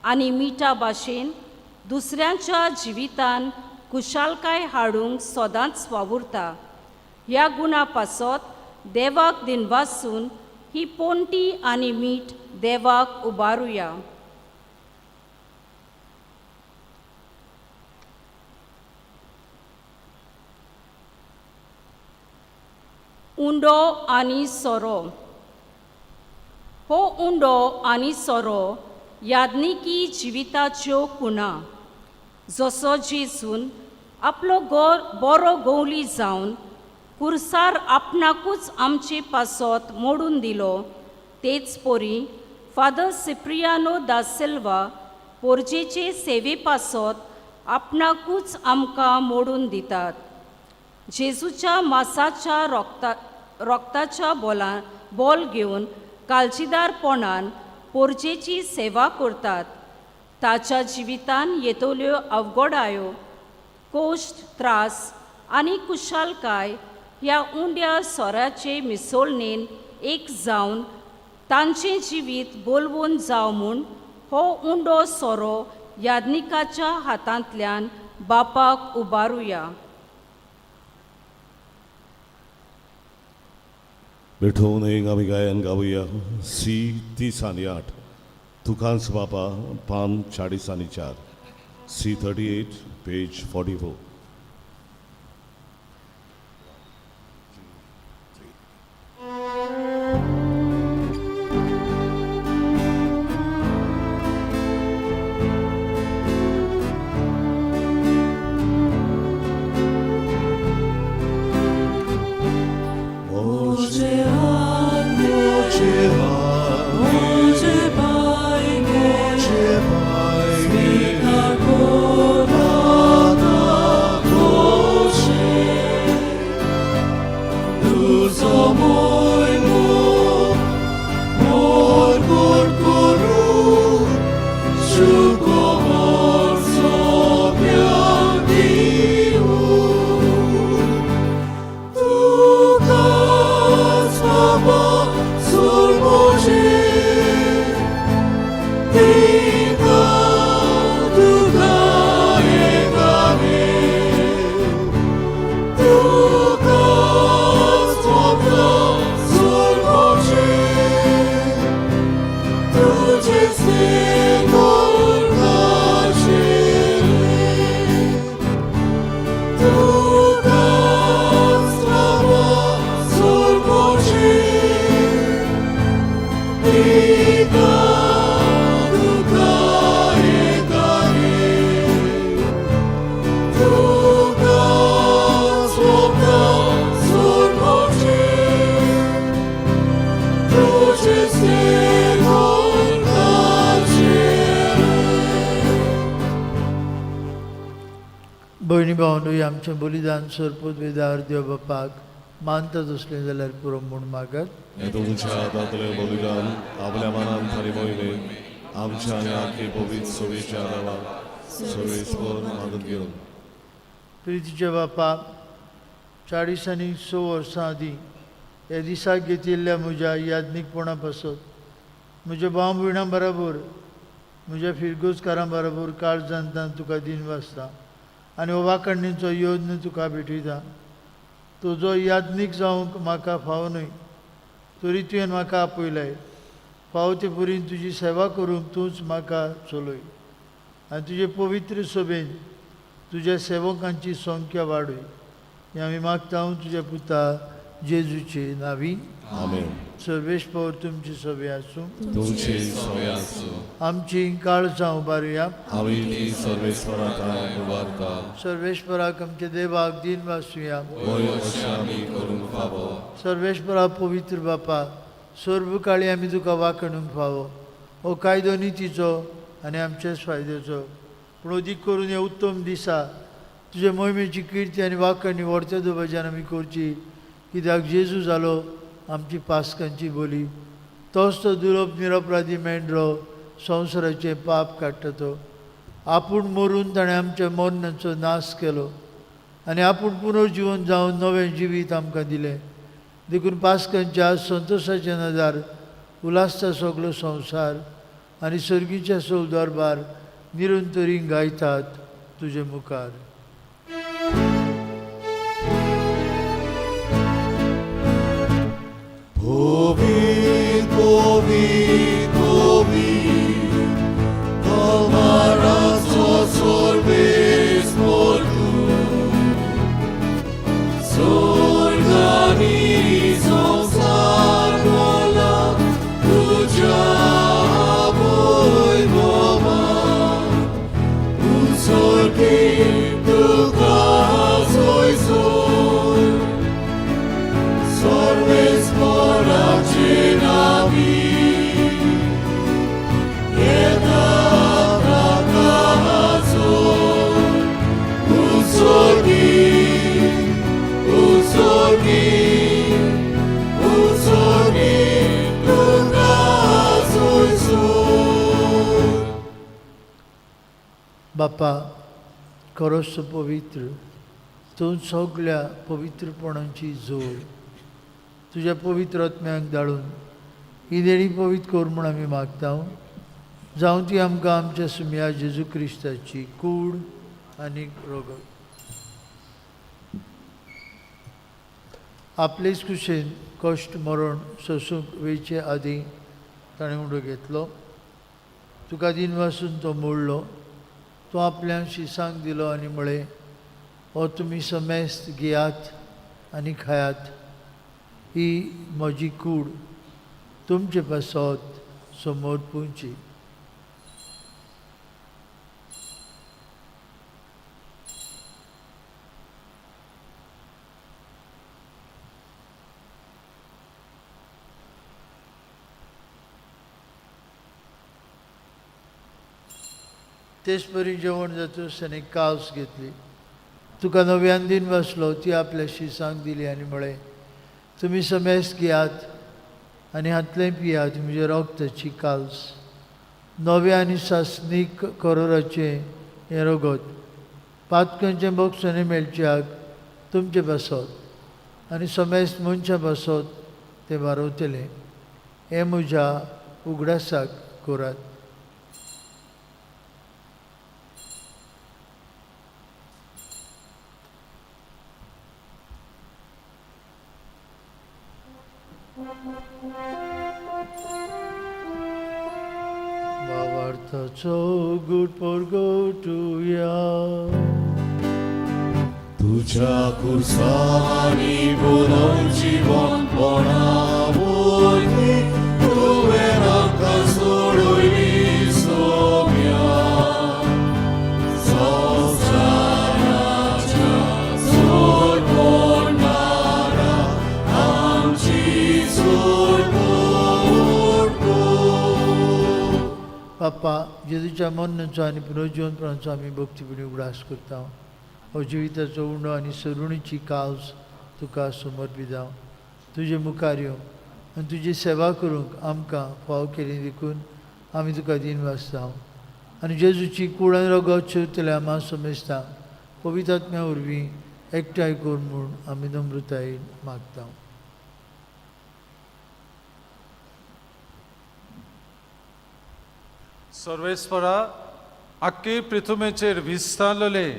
आनी मिठा भाशेन दुसऱ्यांच्या जिवितान खुशालकाय हाडूंक सदांच वावुरता. ह्या गुणा पासत देवाक दिनवासून ही पोंटी आनी मीठ देवाक उबारुया. उंडो आनी सोरो. हो उंडो आनी सोरो याज्ञिकी जिविताच्यो खुणा. जसो जेजून आपलो बरो गवली जावन कुर्सार आपणाकूच आमचे पासत मोडून दिलो, तेच परी फादर सिप्रियानो दा सिल्वा पोरजेचे सेवे पासत आपणाकूच आमकां मोडून दितात. जेजूच्या मासाच्या रोगताच्या बोल घेवन काळजीदारपणान पोरजेची सेवा करतात. ताच्या जिवितान येतल्यो अवघडायो, कोश्ट, त्रास आनी कुशालकाय ह्या उंड्या सोऱ्याचे मिसोळणेन एक जावन तांचें जिवीत बोलवून जावं म्हूण हो उंडो सोरो याज्ञिकाच्या हातांतल्यान बापाक उबारुया. भेटून एक आमी गायन गावया सी 30 आनी 8 तुकांच बापा पान 40 आनी 4 सी 38 पेज 44. भयणी भावंडू, आमचें बलिदान सरपोत वेदार देव बापाक मानता तसलें जाल्यार पुरो म्हूण मागत. हें तुमच्या हातांतलें बलिदान आपल्या मनान थारी मोहिमेन आमच्या आनी आखी पवित्र सोबेच्या देवाक सर्वेस्पर मागून घेवन. प्रितीच्या बापा, 40 आनी 6 वर्सां आदीं ह्या दिसाक घेतिल्ल्या म्हज्या याज्ञीकपणा पासत म्हज्या भाव भयणां बराबर म्हज्या फिरगोजकारां बराबर काळजांतान तुका दिनवासता आनी हो वाखणणेचो यत्न तुका भेटयता. तुजो याज्ञीक जावंक म्हाका फावो न्हय, तरी तुवें म्हाका आपयलाय. फावो ते पुरीन तुजी सेवा करूंक तूंच म्हाका चलय आनी तुजे पवित्र सभेन तुज्या सेवकांची संख्या वाडय. हें आमी मागता तुज्या पुता जेजूचे नांवी. आमेन. सर्वेस्पर तुमची सभे आसूं. तुमची सवय आसूं. आमची काळजां उबारुया. आमी ती सर्वेस्परा ठांय उबारता. सर्वेस्पराक आमच्या देवाक दिन वासुया. वय अशें आमी करूंक फावो. सर्वेस्परा पवित्र बापा, सर्व काळी आमी तुका वाखणूंक फावो. हो कायदो नितीचो आनी आमच्याच फायद्याचो, पूण अदीक करून ह्या उत्तम दिसा तुजे मोहिमेची किर्ती आनी वाखणी व्हरत्या दुबाज्यान आमी करची, कित्याक जेजू जालो आमची पास्कांची बोली. तोच तो दुरोप निरपराधी मेंढरो संवसाराचें पाप काडटा. तो आपूण मरून ताणें आमच्या मरणाचो नाश केलो आनी आपूण पुनर्जिवन जावन नवें जिवीत आमकां दिलें. देखून पास्कांच्या संतोशाच्या नजार उल्हासता सगलो संवसार आनी सर्गीच्या सोल दरबार निरंतरी गायतात तुजे मुखार. Povid, povid, povid, Kalmarazzo sorbes mortu, Sorgani samsar kola, तुझ्या आवय बाबा, उचोरकी तुका सोयसोय, सर्वेस्पराचे नावी, येता प्रकाशो, उचोरकी, उचोरकी, उचोरकी तुका सोयसोय. बापा, खरोच पवित्र तूं सगल्या पवित्रपणाची जोड तुज्या पवित्र आत्म्याक धाडून ही देणी पवित्र कर म्हूण आमी मागता. जावं ती आमकां आमच्या सुमया जेजू क्रिस्ताची कूड आनी रगत. आपलेच कुशेन कश्ट मरण सोसूंक वेचे आदीं ताणें उंडो घेतलो. तुका दिन वासून तो मोडलो. तो आपल्या शिसांक दिलो आनी म्हळें, हो तुमी समेस्त घेयात आनी खायात. ही म्हजी कूड तुमचे पासत समोर पुंची. तेच परी जेवण जातूच ताणें कावस घेतली. तुका नव्यान दिन बसलो ती आपल्या शिसांक दिली आनी म्हळें, तुमी समेस्त घेयात आनी हातलें पियात. म्हज्या रगताची काल्स, नव्या आनी सासणीक करोराचें हें रगत पातकांचें बक्षणें मेळच्याक तुमचे पासत आनी समेस्त मनशां पासत तें बारवतलें. हें म्हज्या उगडासाक करात. भावार्थाचो गूट परगटुया. तुझ्या खुर्सांनी बोलोवन जिवन कोणा वरवीं तुवें आमकां सोडयली सोम्या. संवसाराच्या सोडपणारा आमची सोडपोड कर. बाप्पा, जेजूच्या मरणाचो आनी पुनर्जिवनपणाचो आमी भक्तीपणी उगडास करता. हो जिविताचो उंडो आनी सरुणीची कावस तुका समर्पिता. तुजे मुखार येवंक आनी तुजी सेवा करूंक आमकां फाव केली देखून आमी तुका दिन वाचता. आनी जेजूची कूड आनी रगत शेवतल्या आमा समेस्ता पवित्र आत्म्या वरवीं एकठांय कर म्हूण आमी नम्रतायेन मागता. सर्वेस्परा, आख्खे पृथुमेचेर विस्तारलेले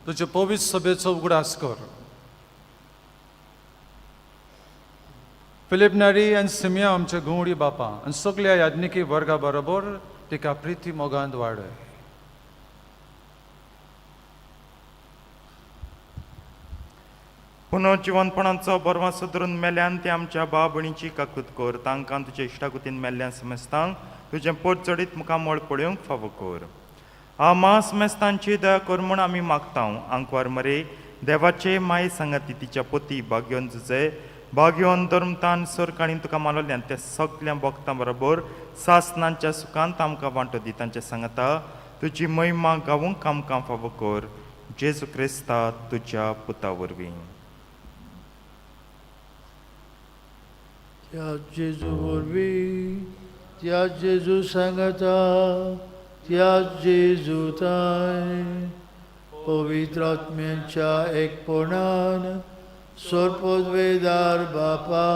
तुजे पवित्र सभेचो उगडास कर. फिलीप नारी आनी सिमिया आमच्या घुंवडी बापा आनी सगल्या याज्ञिकी वर्गा बरोबर तिका प्रिती मोगांत वाडय. पुनर्जिवनपणाचो बरवा सुदरून मेल्यान ते आमच्या भाव भयणीची काकूत कर. तांकां तुज्या इश्टाकुतीन मेल्ल्यान समजतांक तुजें पोट चडीत मुखामळ पळोवंक फावो कर. आमा मेस्तांची दया कर म्हूण आमी मागता. आंकवार मरे देवाचे माये सांगाती तिच्या पोती भाग्योन जुजे भाग्योन धर्मतान सरकाणी तुका मानवल्यान त्या सगल्या भक्तां बरोबर सासनांच्या सुखांत आमकां वांटो दी. तांचे सांगता तुजी महिमा गावूंक आमकां फावो कर. जेजू क्रिस्ता तुज्या पुता वरवीं. त्या जेजू वरवीं, त्या जेजू सांगता, त्या जेजू ताय पवित्र आत्म्याच्या एकपणान सर्वपदवेदार बापा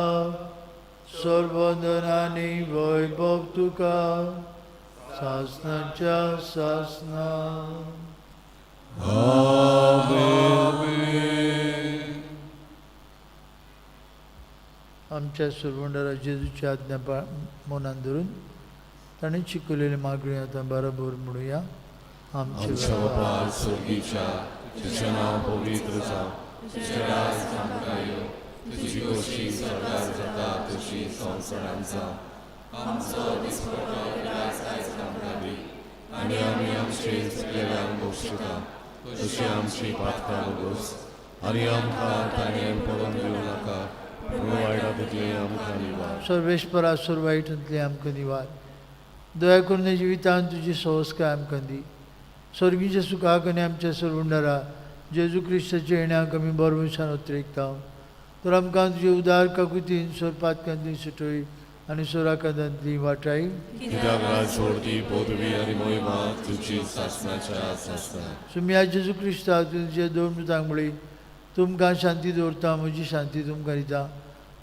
सर्वंदनानी वैभव तुका सासनाच्या सासना. आमच्या सुरवंडरा जेजूची आज्ञा मनान धरून ताणें शिकवलेली मागणी आतां बरोबर म्हणुया. आमच्या बापा स्वर्गीच्या, तुझें नांव पवित्र जावं, तुजें राज आमकां येवं, तुजी खोशी स्वर्गार जाता तशी संवसारांत जावं. आमचो दिसपट्टो राज आयज आमकां दी आनी आमी आमचे चुकलेल्यांक बक्षिता तशी आमची पातकां भोगोस आनी आमकां ताणें पडोवन दिवं नाका पूण वायटा तुजें आमकां निवार. सर्वेस्परा सर्व वायटांतली आमकां निवार. दया करून जिवितान तुजी संस्कार आमकां दी. स्वर्गीच्या सुखाक आनी आमच्या सर्वंडरा जेजू क्रिस्ताच्या येण्याक आमी बरवशान उतरेकता. तर आमकां तुजे उदार काकुतीन सोरपातकांतली सुटय आनी सोराकांतांतली वाटाय. कित्याक राज जोडती पदवी आनी महिमा तुजी सासनाच्या सासना. सुम्या जेजू क्रिस्ता तुजे दोन मृतांक म्हळी तुमकां शांती दवरता, म्हजी शांती तुमकां दिता.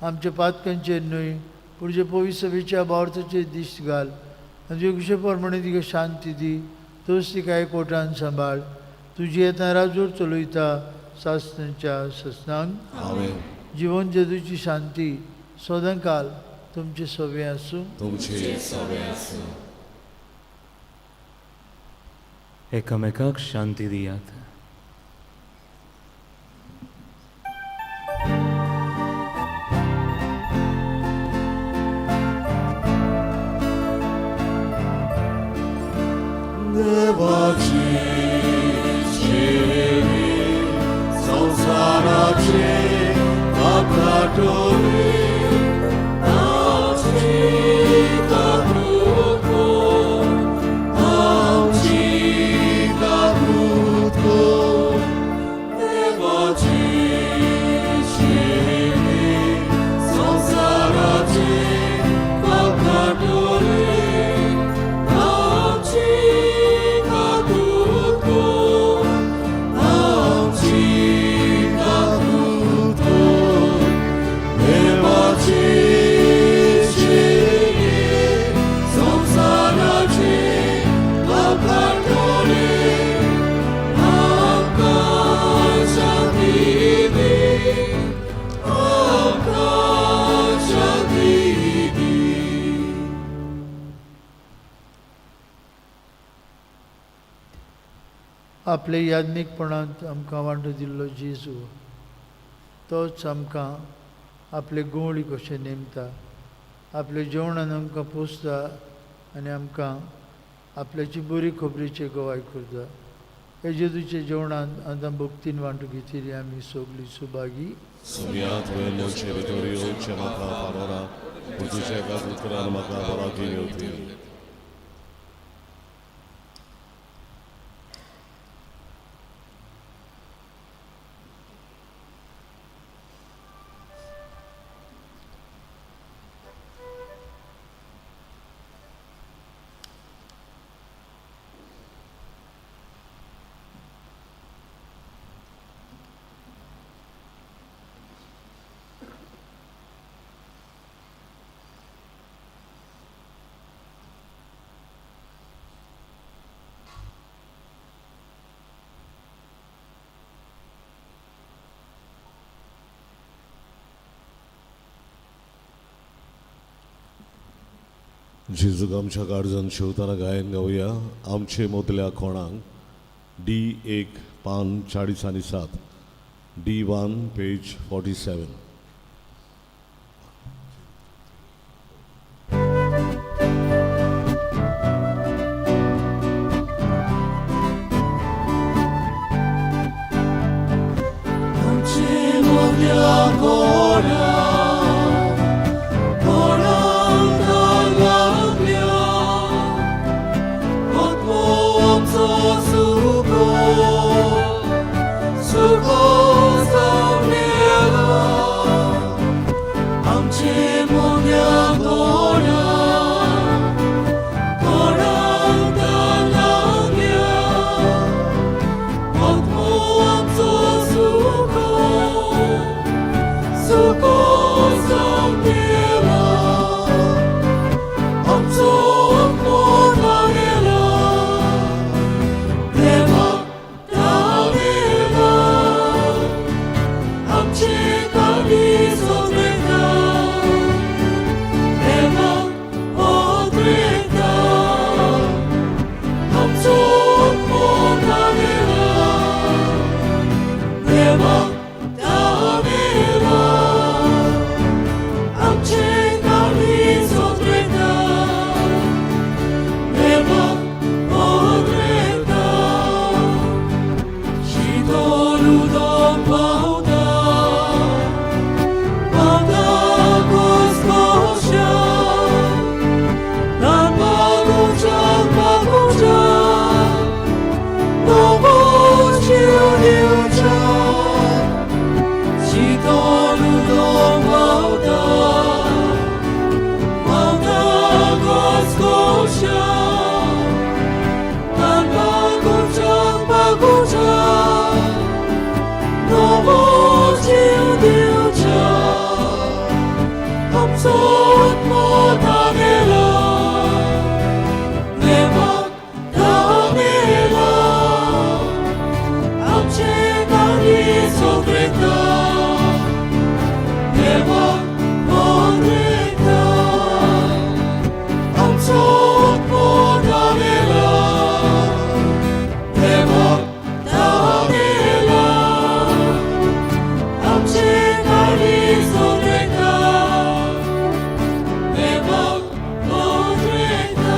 आमच्या पातकांचेर न्हय पूण जे पवित्र सभेच्या भावार्थाचेर दिश्ट घाल आनी तुजे कुशे प्रमाणे तिका शांती दी. तोच तिका एकवटान सांबाळ. तुजी येता राजूर चलयता सासनाच्या ससनांक. आमेन. जिवन जेजूची शांती सदांकाल तुमचे सवे आसूं. तुमचे सवे आसूं. एकामेकाक शांती दियात. देवाची चेरी संसाराचे अपराटोरी आमची काकूत कर, आमची काकूत कर. देवाची चेरी संसाराचे अपराटोरी आमची काकूत कर, आमची काकूत कर. देवाची चेरी संसाराची अपराटोरी आमकां शांती दी, आमकां शांती दी. आपले याज्ञिकपणांत आमकां वांटो दिल्लो जेजू तोच आमकां आपले गोवळी कशें नेमता, आपले जेवणान आमकां पोसता आनी आमकां आपल्याची बरी खबरीचे गवाय करता. हे जेजूच्या जेवणांत आतां भक्तीन वांटो घेतिल्ली आमी सगळीं सुभागी. सुम्या तुवें म्हजे भितर येवचें म्हाका फावना, पूण तुज्या एकाच उतरान म्हाका बराकी येवती. जेजूक आमच्या काळजान शेवताना गायन गावया आमचे मदल्या कोणाक डी 1 पान 40 आनी 7 डी 1 पेज 47. आमचे मदल्या कोणाक कोणाक लागल्या आत्मो आमचो सुको सुको जावन गेला. आमचे मदल्या कोणाक कोणाक लागल्या आत्मो आमचो सुको सुको जावन गेला. आमचो आत्मो दावेला देवाक दावेला. आमचे काळीज ओतरेता देवाक ओतरेता. आमचो आत्मो दावेला देवाक दावेला. आमचे काळीज ओतरेता देवाक ओतरेता. शीतल उदक व्हांवता व्हांवता घसघश्यार ल्हान बागोवच्याक बागोवच्याक नवो जीव दिवच्याक. शीतल उदक व्हांवता व्हांवता घसघश्यार ल्हान बागोवच्याक बागोवच्याक नवो जीव दिवच्याक. आमचो आत्मो दावेला देवाक दावेला. आमचे काळीज ओतरेता देवाक ओतरेता. आमचो आत्मो दावेला देवाक दावेला. आमचे काळीज ओतरेता देवाक ओतरेता.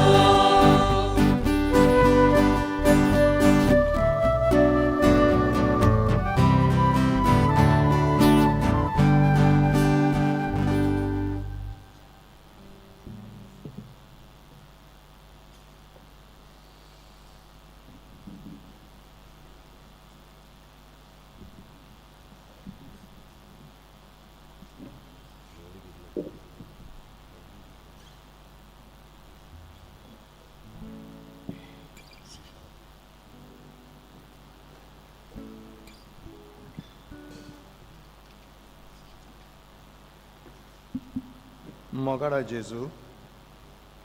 मोगाडा जेजू,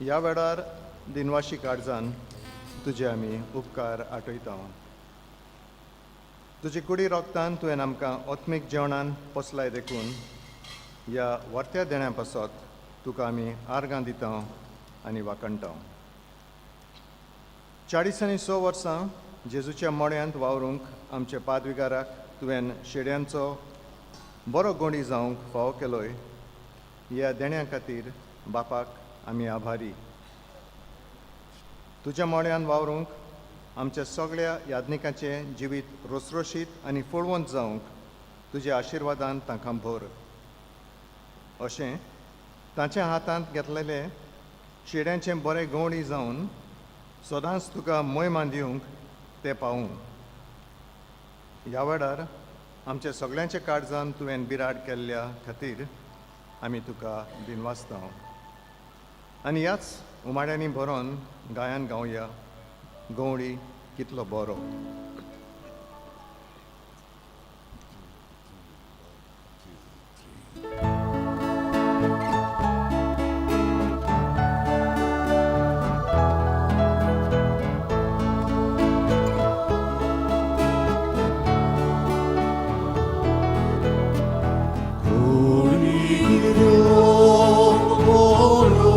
ह्या वेळार दिनवाशी काळजान तुजे आमी उपकार आठयता. तुजे कुडी रोगतान तुवें आमकां आत्मीक जेवणान पोसलाय देखून ह्या वर्त्या देण्या पासत तुका आमी आर्गां दिता आनी वाखणटा. 40 आनी 6 वर्सां जेजूच्या मळ्यांत वावरूंक आमच्या पादविगाराक तुवें शेड्यांचो बरो गोंडी जावंक फावो केलोय. ह्या देण्या खातीर बापाक आमी आभारी. तुज्या मळ्यान वावरूंक आमच्या सगळ्या याज्ञिकांचें जिवीत रोसरोशीत आनी फळवंत जावंक तुज्या आशिर्वादान तांकां भर. अशें तांच्या हातांत घेतलेले शेड्यांचें बरें गवणी जावन सदांच तुका मोयमा दिवंक ते पावूं. ह्या वेळार आमच्या सगळ्यांच्या काळजान तुवें बिराड केल्ल्या खातीर आमी तुका दिनवासता. आनी ह्याच उमाड्यांनी भरोन गायन गावया गवळी कितलो बरो. Boro.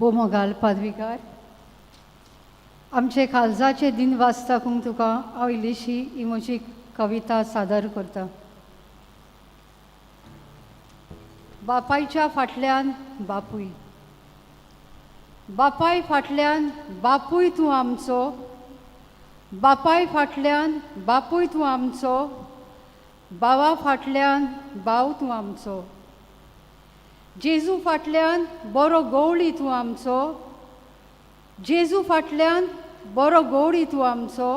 बोमोगाल पादविगार, आमचे काळजाचे दिन वाचताकूंक तुका हांव इल्लीशी ही म्हजी कविता सादर करता. बापायच्या फाटल्यान बापूय, बापाय फाटल्यान बापूय तूं आमचो, बापाय फाटल्यान बापूय तूं आमचो, भावा फाटल्यान भाव तूं आमचो, जेजू फाटल्यान बरो गवळी तूं आमचो, जेजू फाटल्यान बरो गवळी तूं आमचो,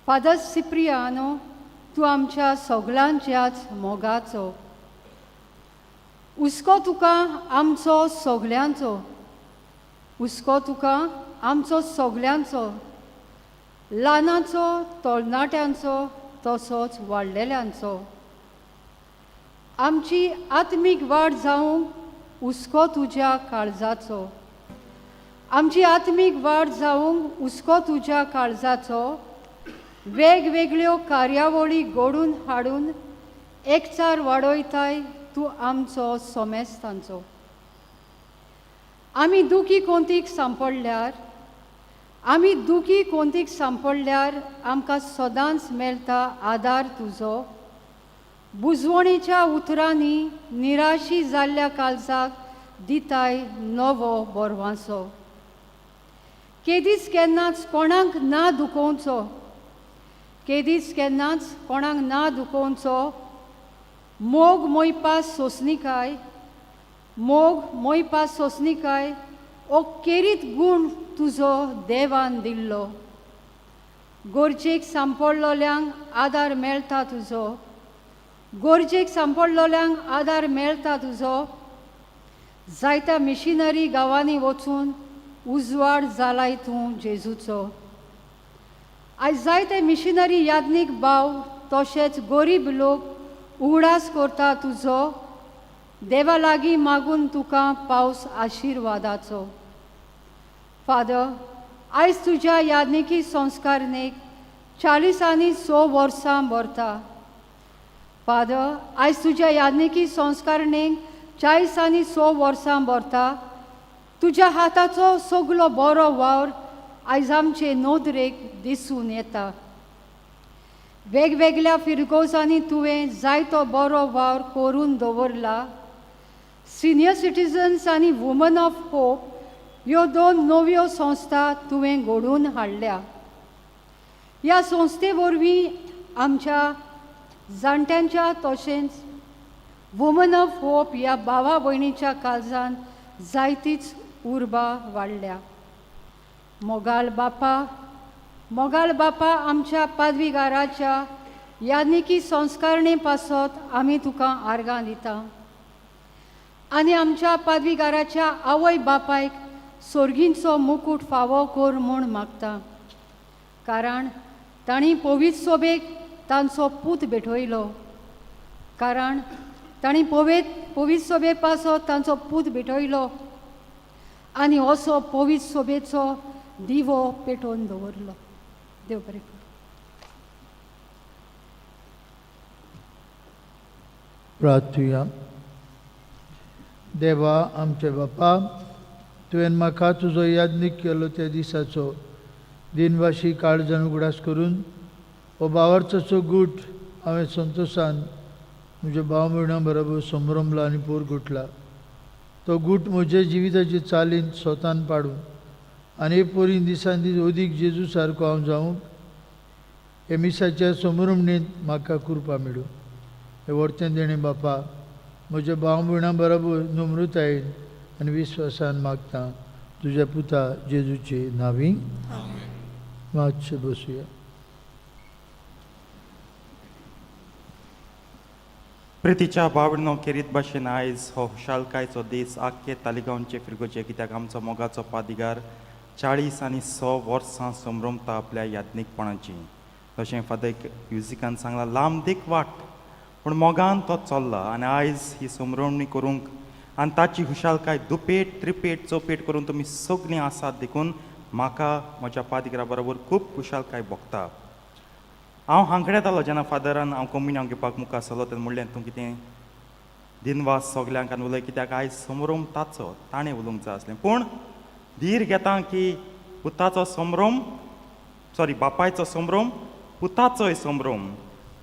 फादर सिप्रियानो तूं आमच्या सगळ्यांच्याच मोगाचो, हुस्को तुका आमचो सगल्यांचो, हुस्को तुका आमचो सगल्यांचो, ल्हानाचो तरणाट्यांचो तसोच वाडलेल्यांचो, आमची आत्मीक वाड जावंक हुस्को तुज्या काळजाचो, आमची आत्मीक वाड जावंक हुस्को तुज्या काळजाचो, वेगवेगळ्यो कार्यावळी घडून हाडून एकचार वाडयताय तूं आमचो सोमेस्तांचो. आमी दुखी कोंतीक सांपडल्यार, आमी दुखी कोंतीक सांपडल्यार आमकां सदांच मेळटा आदार तुजो, बुजवणेच्या उतरांनी निराशी जाल्ल्या काळजाक दिताय नवो बरवांचो. केदीच केन्नाच कोणाक ना दुखोवचो, केदीच केन्नाच कोणाक ना दुखोवचो, मोग मोयपास सोंसनिकाय, मोग मोयपास सोंसनिकाय ओ केरीत गूण तुजो देवान दिल्लो, गरजेक सांपडलोल्यांक आदार मेळटा तुजो, गरजेक सांपडलोल्यांक आदार मेळटा तुजो, जायत्या मिशनरी गांवांनी वचून उजवाड जालाय तूं जेजूचो. आयज जायते मिशनरी याज्ञीक भाव तशेंच गरीब लोक उगडास करता तुजो, देवा लागीं मागून तुका पावस आशिर्वादाचो. फादर, आयज तुज्या याज्ञिकी संस्कारणेक चाळीस आनी स वर्सां भरता. फादर, आयज तुज्या याज्ञिकी संस्कारणेक 40 आनी स वर्सां भरता. तुज्या हाताचो सगलो बरो वावर आयज आमचे नदरेक दिसून येता. वेगवेगळ्या फिरगोजांनी तुवें जायतो बरो वावर करून दवरला. सिनियर सिटीजन्स आनी वुमन ऑफ होप ह्यो दोन नव्यो संस्था तुवें घडोवन हाडल्या. ह्या संस्थे वरवीं आमच्या जाणट्यांच्या तशेंच वुमन ऑफ होप ह्या भावा भयणीच्या काळजान जायतीच उर्बा वाडल्या. मोगाल बापा, मोगाल बापा, आमच्या पादवीगाराच्या याज्ञिकी संस्कारणे पासत आमी तुका आर्गां दिता आनी आमच्या पादवीगाराच्या आवय बापायक सोर्गींचो मुकूट फावो कर म्हूण मागता, कारण तांणी पवित्र सोबेक तांचो पूत भेटयलो. कारण तांणी पवित्र सोबे पासत तांचो पूत भेटयलो आनी असो पवित्र सोबेचो दिवो पेटोवन दवरलो. देव बरें करूं. प्रार्थुया. देवा आमचे बापा, तुवें म्हाका तुजो याज्ञीक केलो त्या दिसाचो दिनवाशी काळजान उगडास करून हो भावार्थाचो गूट हांवें संतोशान म्हज्या भाव भयणां बरोबर संभ्रमला आनी पोर गुटला. तो गूट म्हज्या जिविताचे चालीन स्वतान पाडून आनी हे पोरीन दिसान दीस अदीक जेजू सारको हांव जावंक हे मिसाच्या संभ्रमणेंत म्हाका कृपा मेळूं. हे वर्तें देणें बापा म्हज्या भाव भयणां बरोबर नम्रतायेन आनी विस्वासान मागता तुज्या पुता जेजूचे नांवी. मातशें बसुया. प्रितीच्या बावडनो केरीत भाशेन आयज हो खुशालकायचो दीस आख्खे तालिगांवचे फिरगोचे, कित्याक आमचो मोगाचो पादिगार 40 आनी 100 वर्सां संभ्रमता आपल्या याज्ञीकपणाची. तशें फादर म्युजिकान सांगलां, लांब दीक वाट पूण मोगान तो चल्ला आनी आयज ही संभ्रमणी करूंक आनी ताची खुशालकाय दुपेट त्रिपेट चौपेट करून तुमी सगळीं आसात देखून म्हाका म्हज्या पादिगरा बरोबर खूब खुशालकाय भोगता. हांव हांकड्यातालो जेन्ना फादरान हांव कोमिन्यांव घेवपाक मुखार सरलो तेन्ना म्हणलें, तूं कितें दिनवास सगल्यांक आनी उलय, कित्याक आयज संभ्रम ताचो, ताणें उलोवंक जाय आसलें. पूण धीर घेता की पुताचो संभ्रम, सॉरी, बापायचो संभ्रम पुताचोय संभ्रम,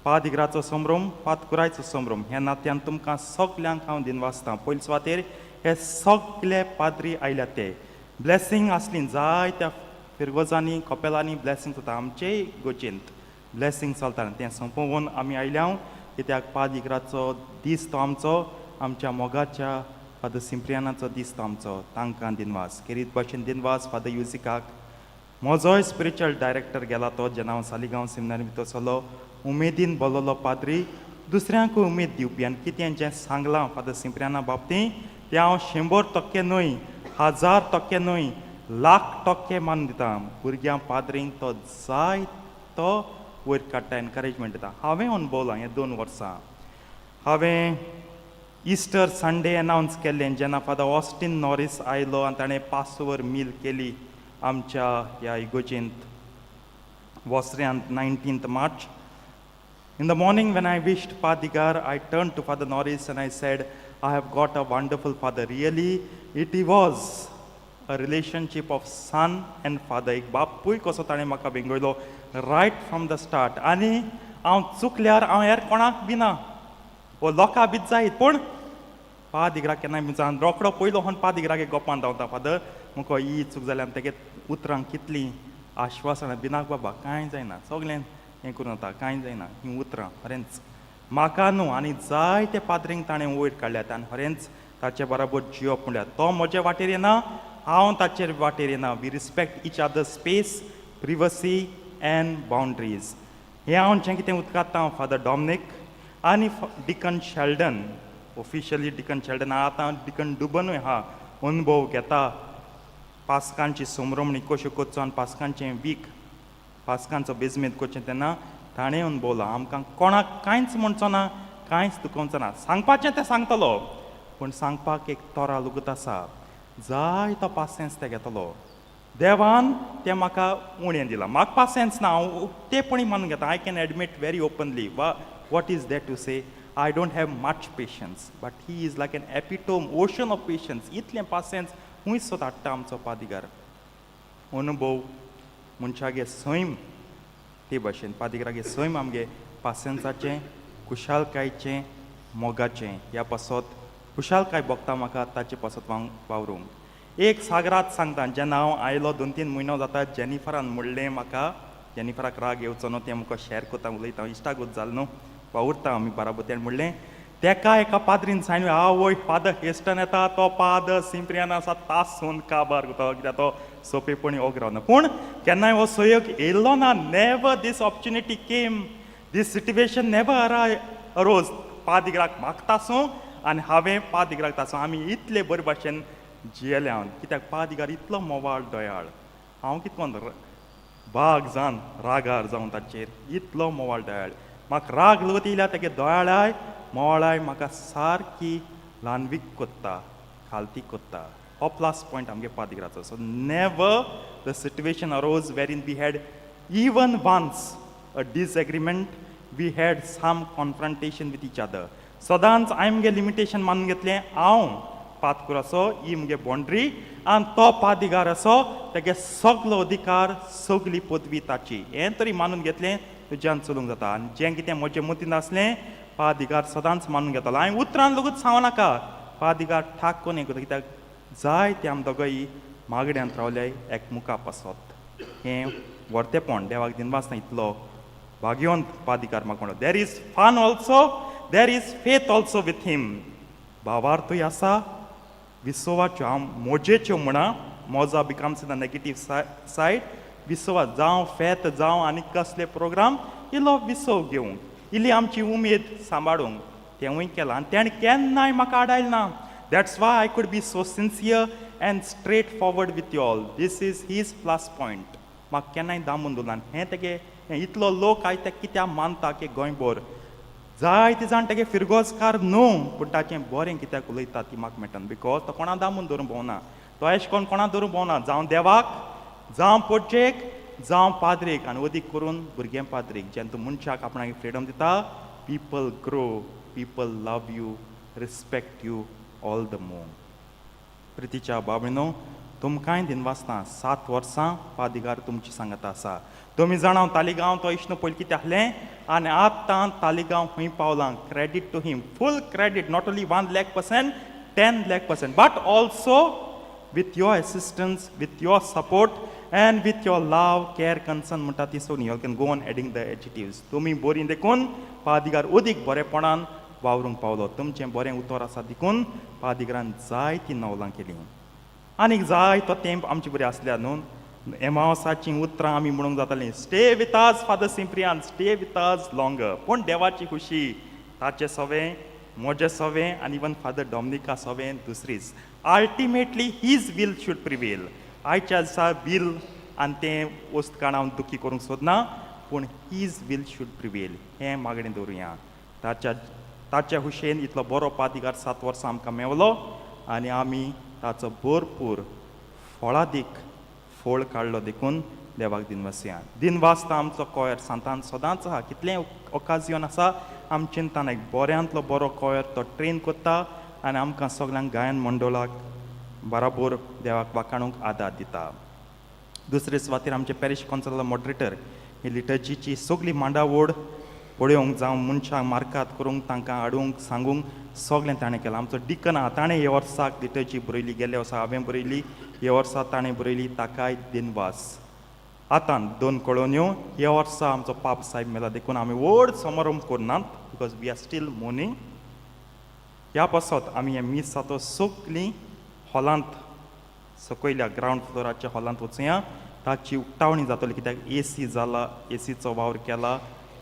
पादिगराचो संभ्रम पादकुरायचो संभ्रम. ह्या नात्यान तुमकां सगल्यांक हांव दिनवासता. पयले सुवातेर हे सगले पाद्री आयल्यात ते ब्लेसींग आसली जायत्या फिरगोजांनी कपेलांनी ब्लेसींग जाता, आमचेय गोचेंत ब्लेसींग चलता. तें सोंपोवन आमी आयल्या कित्याक पादिगराचो दीस तो आमचो, आमच्या मोगाच्या फादर सिंप्रियानाचो दीस तो आमचो. तांकां दिनवास. केरीत भाशेन दिनवास फादर युजिकाक, म्हजोय स्पिरिच्युअल डायरेक्टर गेला तो जेन्ना हांव सालिगांव सेमिनारी भितर सरलो. उमेदीन बोल्लोलो पाद्री, दुसऱ्यांकूय उमेद दिवपी. आनी कितें जें सांगलां फादर सिंप्रियाना बाबतींत तें हांव 100% न्हय, 1000% न्हय, 1,00,000% मान दिता. भुरग्यां पाद्रींक तो जाय तो वयर काडटा, एनकरेजमेंट दिता. हांवें अणभवलां हें 2 वर्सां. हांवें इस्टर संडे अनावन्स केल्लें जेन्ना फादर ऑस्टीन नॉरीस आयलो आनी ताणें पासोवर मील केली आमच्या ह्या इगोजेंत वोसऱ्यांत 19 March. In the morning when I wished Padigar, I turned to Father Norris and I said, I have got a wonderful father. Really, it was a relationship of son and father. एक बापूय कसो ताणें म्हाका बेंगयलो right from the start. आनी हांव चुकल्यार हांव हेर कोणाक भिना वो लोकां बीत जायत, पूण पादिगराक केन्नाय भिना. रोकडो पयलो हन पादिगराक गोपान धांवता, फादर मुको ही चूक जाल्या. आनी तेगे उतरां कितलीं आश्वासनां, भिनाक बाबा, कांय जायना, सगळें हें करूं जाता, कांय जायना. हीं उतरां खरेंच म्हाका न्हू आनी जायते पाद्रींक ताणें वयर काडल्यात. आनी खरेंच ताचे बराबर जियोप म्हणल्यार तो म्हजे वाटेर येना, हांव ताचेर वाटेर येना. We respect each other space, privacy and boundaries. हें हांव जें कितें उदकाता फादर डॉमनीक आनी deacon Sheldon, officially deacon Sheldon, आतां डिकन डुबनूय आहा, अनुभव घेता पास्कांची संभ्रमणी कश्यो करचो आनी पास्कांचें वीक, पास्कांचो बेजमेंत करचें तेन्ना ताणें अणभवलां. आमकां कोणाक कांयच म्हणचो ना, कांयच दुखोवचो ना, सांगपाचें तें सांगतलो, पूण सांगपाक एक तोरा लुगत आसा. जाय तो पासियेंस ते घेतलो. देवान तें म्हाका उणें दिलां. म्हाका पासियेंस ना, हांव उक्तेपणी मानून घेता. I can admit very openly. वा what is that to say, I don't have much patience, but he is like an epitome ocean of patience. इतलें पासियेंस खूंय सोद हाडटा आमचो पादिगार. अनुभव मनशागे सैम ते भाशेन पादिगरागे सैम आमगे पासियेंसाचें, खुशालकायेचें, मोगाचें. ह्या पासत खुशालकाय भोगता म्हाका ताचे पासत वावरूंक. एक सागरात सांगता, जेन्ना हांव आयलो 2-3 म्हयनो जाता, जेनिफरान म्हणलें म्हाका, जेनिफराक राग येवचो न्हू तें म्हाका शेर करता उलयता, इश्टागत जाल न्हू, वावुरता आमी बाराबर. तेणें म्हणलें तेका एका पाद्रीन सांगलें, आवय फादर हेस्टन येता तो पादर सिंप्रियान आसा तासून काबार करता, कित्याक तो सोंपेपणी ओग रावना. पूण केन्नाय हो सहयोग येयल्लो ना. Never this opportunity came, this situation never arose. पादिगराक म्हाका तासूं आनी हांवें पादिगराक तासूं, आमी इतले बरे भाशेन जियेले हांव, कित्याक पादिगार इतलो मोवाळ दयाळ. हांव कितको बाग जावन रागार जावन ताचेर, इतलो मोवाळ दयाळ. म्हाका राग लवत येयल्या तेगे दयाळाय मोवाळाय म्हाका सारकी ल्हानवीक कोत्ता, खालती कोत्ता. हो प्लस पॉयंट आमगे पादिगराचो. So never the situation arose wherein we had even once a disagreement, we had some confrontation with each other. सदांच हांवें म्हगे लिमिटेशन मानून घेतलें, हांव पातकूर असो, ही म्हगे बाउंड्री, आनी तो पादिगार असो, तेगे सगलो अधिकार सगली पदवी ताची, हें तरी मानून घेतलें तुज्यान चलूंक जाता. आनी जें कितें म्हजें मतींत आसलें पादिगार सदांच मानून घेतालो. हांवें उतरान लगूच सांगू नाका, पादिगार ठाक करून हें करता, कित्याक जाय ते आमी दोगांय मागण्यांत रावले एकमुखा पासत. हें व्हरतेपण देवाक दिनवासना, इतलो भाग्यवंत पादिकार म्हाका म्हणलो. There is fun also, there is faith also with him. भावार्थूय आसा, विसवाच्यो हांव मोजेच्यो म्हणा, मोजा becomes in the negative side. विसवा जावं फेत जावं आनी कसले प्रोग्राम, इल्लो विसव घेवंक, इल्ली आमची उमेद सांबाळूंक तेंवूय केलां. आनी तेणें केन्नाय म्हाका आडायलें ना. That's why I could be so sincere and straight forward with you all. This is his plus point. म्हाका केन्नाय दामून दवरना. हें तेगे हें इतलो लोक आयज ते कित्याक मानता की गोंयभर जायते जाण तेगे फिरगोजकार न्हू, पूण ताचें बरें कित्याक उलयता ती म्हाका मेळटा, because तो कोणा दामून दवरूंक भोंवना. तो एश कोण कोणा दवरूंक भोंवना, जावं देवाक, जावं पोटजेक, जावं पाद्रीक, आनी अदीक करून भुरगें पाद्रीक. जेन्ना तूं मनशाक आपणाक फ्रिडम दिता, people grow, people love you, respect you all the more. प्रितीच्या बाबीनो, तुमकांय दिनवासता. 7 वर्सां पादिगार तुमची सांगता आसा. तुमी जाणा तालिगांव तो इश्णू पयलीं कितें आसलें आनी आतां तालिगांव खंय पावलां. Credit to him, full credit, not only 1 lakh%, 10 lakh%, but also with your assistance, with your support and with your love, care, concern म्हणटा ती सगळी. You can go on adding the adjectives. तुमी बरी देखून पादिगार अदीक बरेपणान वावरूंक पावलो. तुमचें बरें उतर आसा देखून पादिगरान जायतीं नवलां केलीं. आनीक जाय तो तेंप आमचे बरी आसल्या न्हू. एमावसाचीं उतरां आमी म्हणूंक जातालीं, stay with us Father Cyprian, stay with us longer. पूण देवाची खुशी, ताचें सवें, म्हजें सवें आनी इवन फादर डॉमनिका सवें दुसरीच. Ultimately his will should prevail. आयच्या दिसा वील आनी तें वस्त काण हांव दुखी करूंक सोदना, पूण his will should prevail हें मागणें दवरुया. ताच्या ताच्या हुशेन इतलो बरो पादिगार 7 वर्सां आमकां मेवलो आनी आमी ताचो भरपूर फळादीक फळ काडलो देखून देवाक दिनवासया. दिनवासता आमचो कोयर सांतान सदांच आहा. कितलें ओकाजियन आसा आम चिंतान एक बऱ्यांतलो बरो कोयर तो ट्रेन करता आनी आमकां सगल्यांक गायन मंडळाक बराबर देवाक वाखाणूंक आदार दिता. दुसरे सुवातेर आमचे पॅरिश कावन्सिला मॉडरेटर ही लिटर्जीची सगली मांडावड पळोवंक जावं मनशांक मार्कात करूंक, तांकां हाडूंक सांगूंक सगळें ताणें केलां. आमचो डिकन आहा, ताणें ह्या वर्साक लिटर्जी बरयली. गेल्ल्या वर्सा हांवें बरयली, ह्या वर्सा ताणें बरयली, ताकाय दिनवास. आतां दोन कळोन्यो. ह्या वर्सा आमचो पाप साहेब मेला देखून आमी व्हड समारंभ करनात, because we are still mourning. ह्या पासत आमी हें मीस जातो सगलीं हॉलांत, सकयल्या ग्रावंड फ्लोराच्या हॉलांत वचुया. ताची उक्तावणी जातली, कित्याक एसी जाला, एसीचो वावर केला,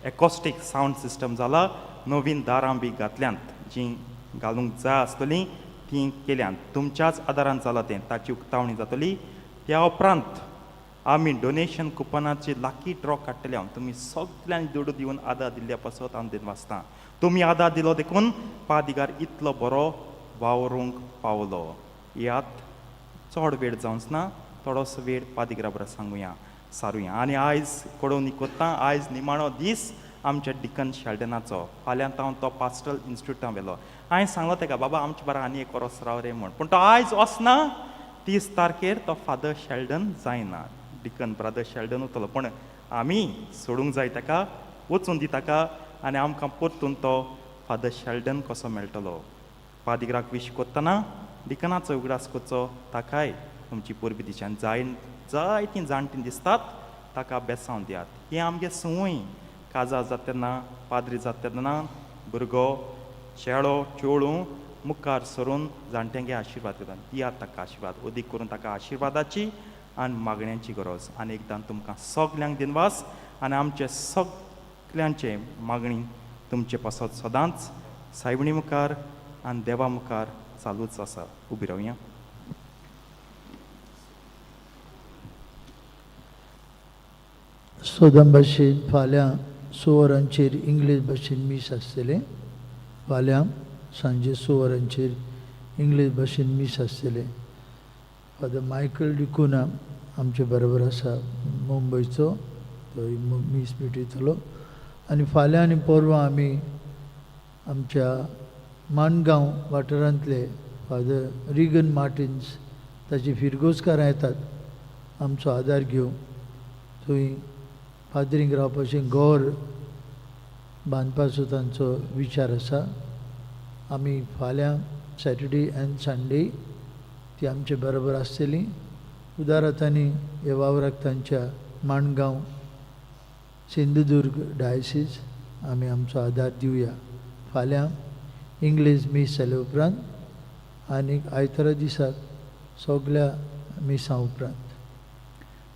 एकॉस्टीक सावंड सिस्टम जाला, नवीन दारां बी घातल्यांत, जीं घालूंक जाय आसतलीं तीं केल्यांत. तुमच्याच आदारान जालां तें. ताची उक्तावणी जातली. त्या उपरांत आमी डोनेशन कुपनाची लाकी ड्रॉ काडटले. हांव तुमी सगल्यांनी दुडू दिवन आदार दिल्ल्या पासत हांव दिनवासता. तुमी आदार दिलो देखून पादिगार इतलो बरो वावरूंक पावलो. यात चड वेळ जावंच ना. थोडोसो वेळ पादिग्रा बरो सांगुया सारुया. आनी आयज कडोवन कोत्ता आयज निमाणो दीस आमच्या डिकन शेल्डनाचो. फाल्यां हांव तो पास्टल इन्स्टिट्यूटान व्हेलो. हांवें सांगलो तेका, बाबा आमचे बारा आनी एक वरोस राव रे म्हण, पूण तो आयज वचना. 30 तारखेर तो फादर शेल्डन जायना, डिकन ब्रदर शेल्डन उरतलो. पूण आमी सोडूंक जाय ताका, वचून दी ताका आनी आमकां परतून तो फादर शेल्डन कसो मेळटलो. पादिग्राक विश कोत्तना डिकनाचो उगडास करचो, ताकाय तुमची परबी दिची. आनी जाय जायतीं जाणटीं दिसतात ताका बेसांव दियात. हें आमगे संवय, काजार जाता तेन्ना, पाद्री जाता तेन्ना भुरगो चेडो चेडूं मुखार सरून जाणट्यांगे आशिर्वाद घेता. दियात ताका आशिर्वाद, अदीक करून ताका आशिर्वादाची आनी मागण्यांची गरज. आनी एकदां तुमकां सगल्यांक दिनवास आनी आमचे सगल्यांचे मागणी तुमचे पासत सदांच सायबणी मुखार आनी देवा मुखार चालूच आसा. उबी रावया. सोदम भाशेन फाल्यां 6 वरांचेर इंग्लीश भाशेन मीस आसतलें. फाल्यां सांजे 6 वरांचेर इंग्लीश भाशेन मीस आसतलें. फादर मायकल डिकुना आमचे बरोबर आसा, मुंबयचो, तो मीस भेटयतलो. आनी फाल्यां आनी परवां आमी आमच्या माणगांव वाठारांतले फादर रिगन मार्टिन्स ताची फिरगोजकारां येतात, आमचो आदार घेवंक. थंय पाद्रींक रावपाचें घर बांदपाचो तांचो विचार आसा. आमी फाल्यां सॅटर्डे आनी संडे ती आमचे बरोबर आसतली. उदारातांनी ह्या वावराक तांच्या माणगांव सिंधुदुर्ग डायसीस आमी आमचो आदार दिवया. फाल्यां इंग्लीश मीस जाले उपरांत आनी आयतारा दिसाक सगल्या मिसां उपरांत.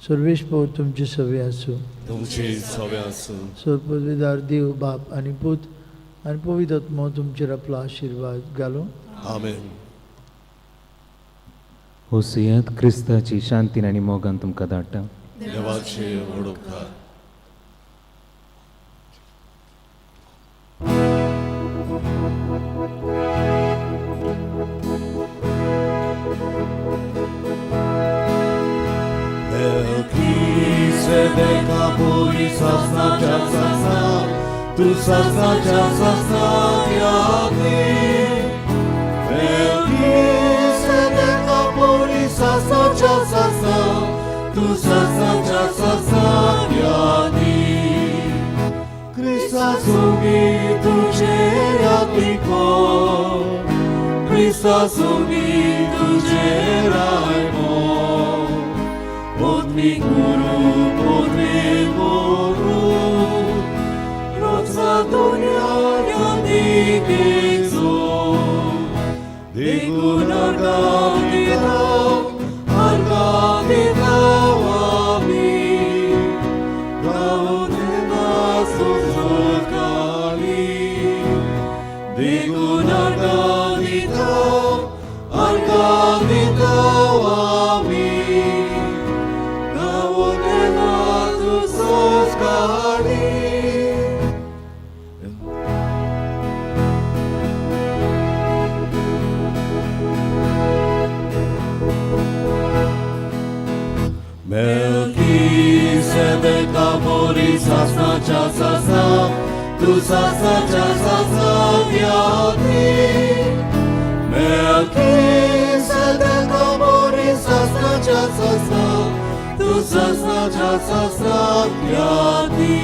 सर्वेश पो तुमचे सवे आसूं. तुमचे सवे आसूं. सर्वपविदार देव बाप आनी पूत आनी पवित्र आत्मो तुमचेर आपलो आशिर्वाद घालूं. आमेन. होसयात क्रिस्ताची शांतीन आनी मोगान तुमकां धाडटा. देवाचे व्हड उपकार. Melchizedek apuri sasna chasasna, tu sasna chasasna yadni. Melchizedek apuri sasna chasasna, tu sasna chasasna yadni. Krista sugi tuje yadniko, Krista sugi tuje raimo. Podmi guru, podmi guru, Roca dunya yadnikezo. Digun argam ditav, argam ditav ami. Gaudena suzukali. Digun argam ditav, argam ditav ami. Melchizedek apori sasna chasasna, tu sasna chasasna yadni. Melchizedek apori sasna chasasna, tu sasna chasasna yadni.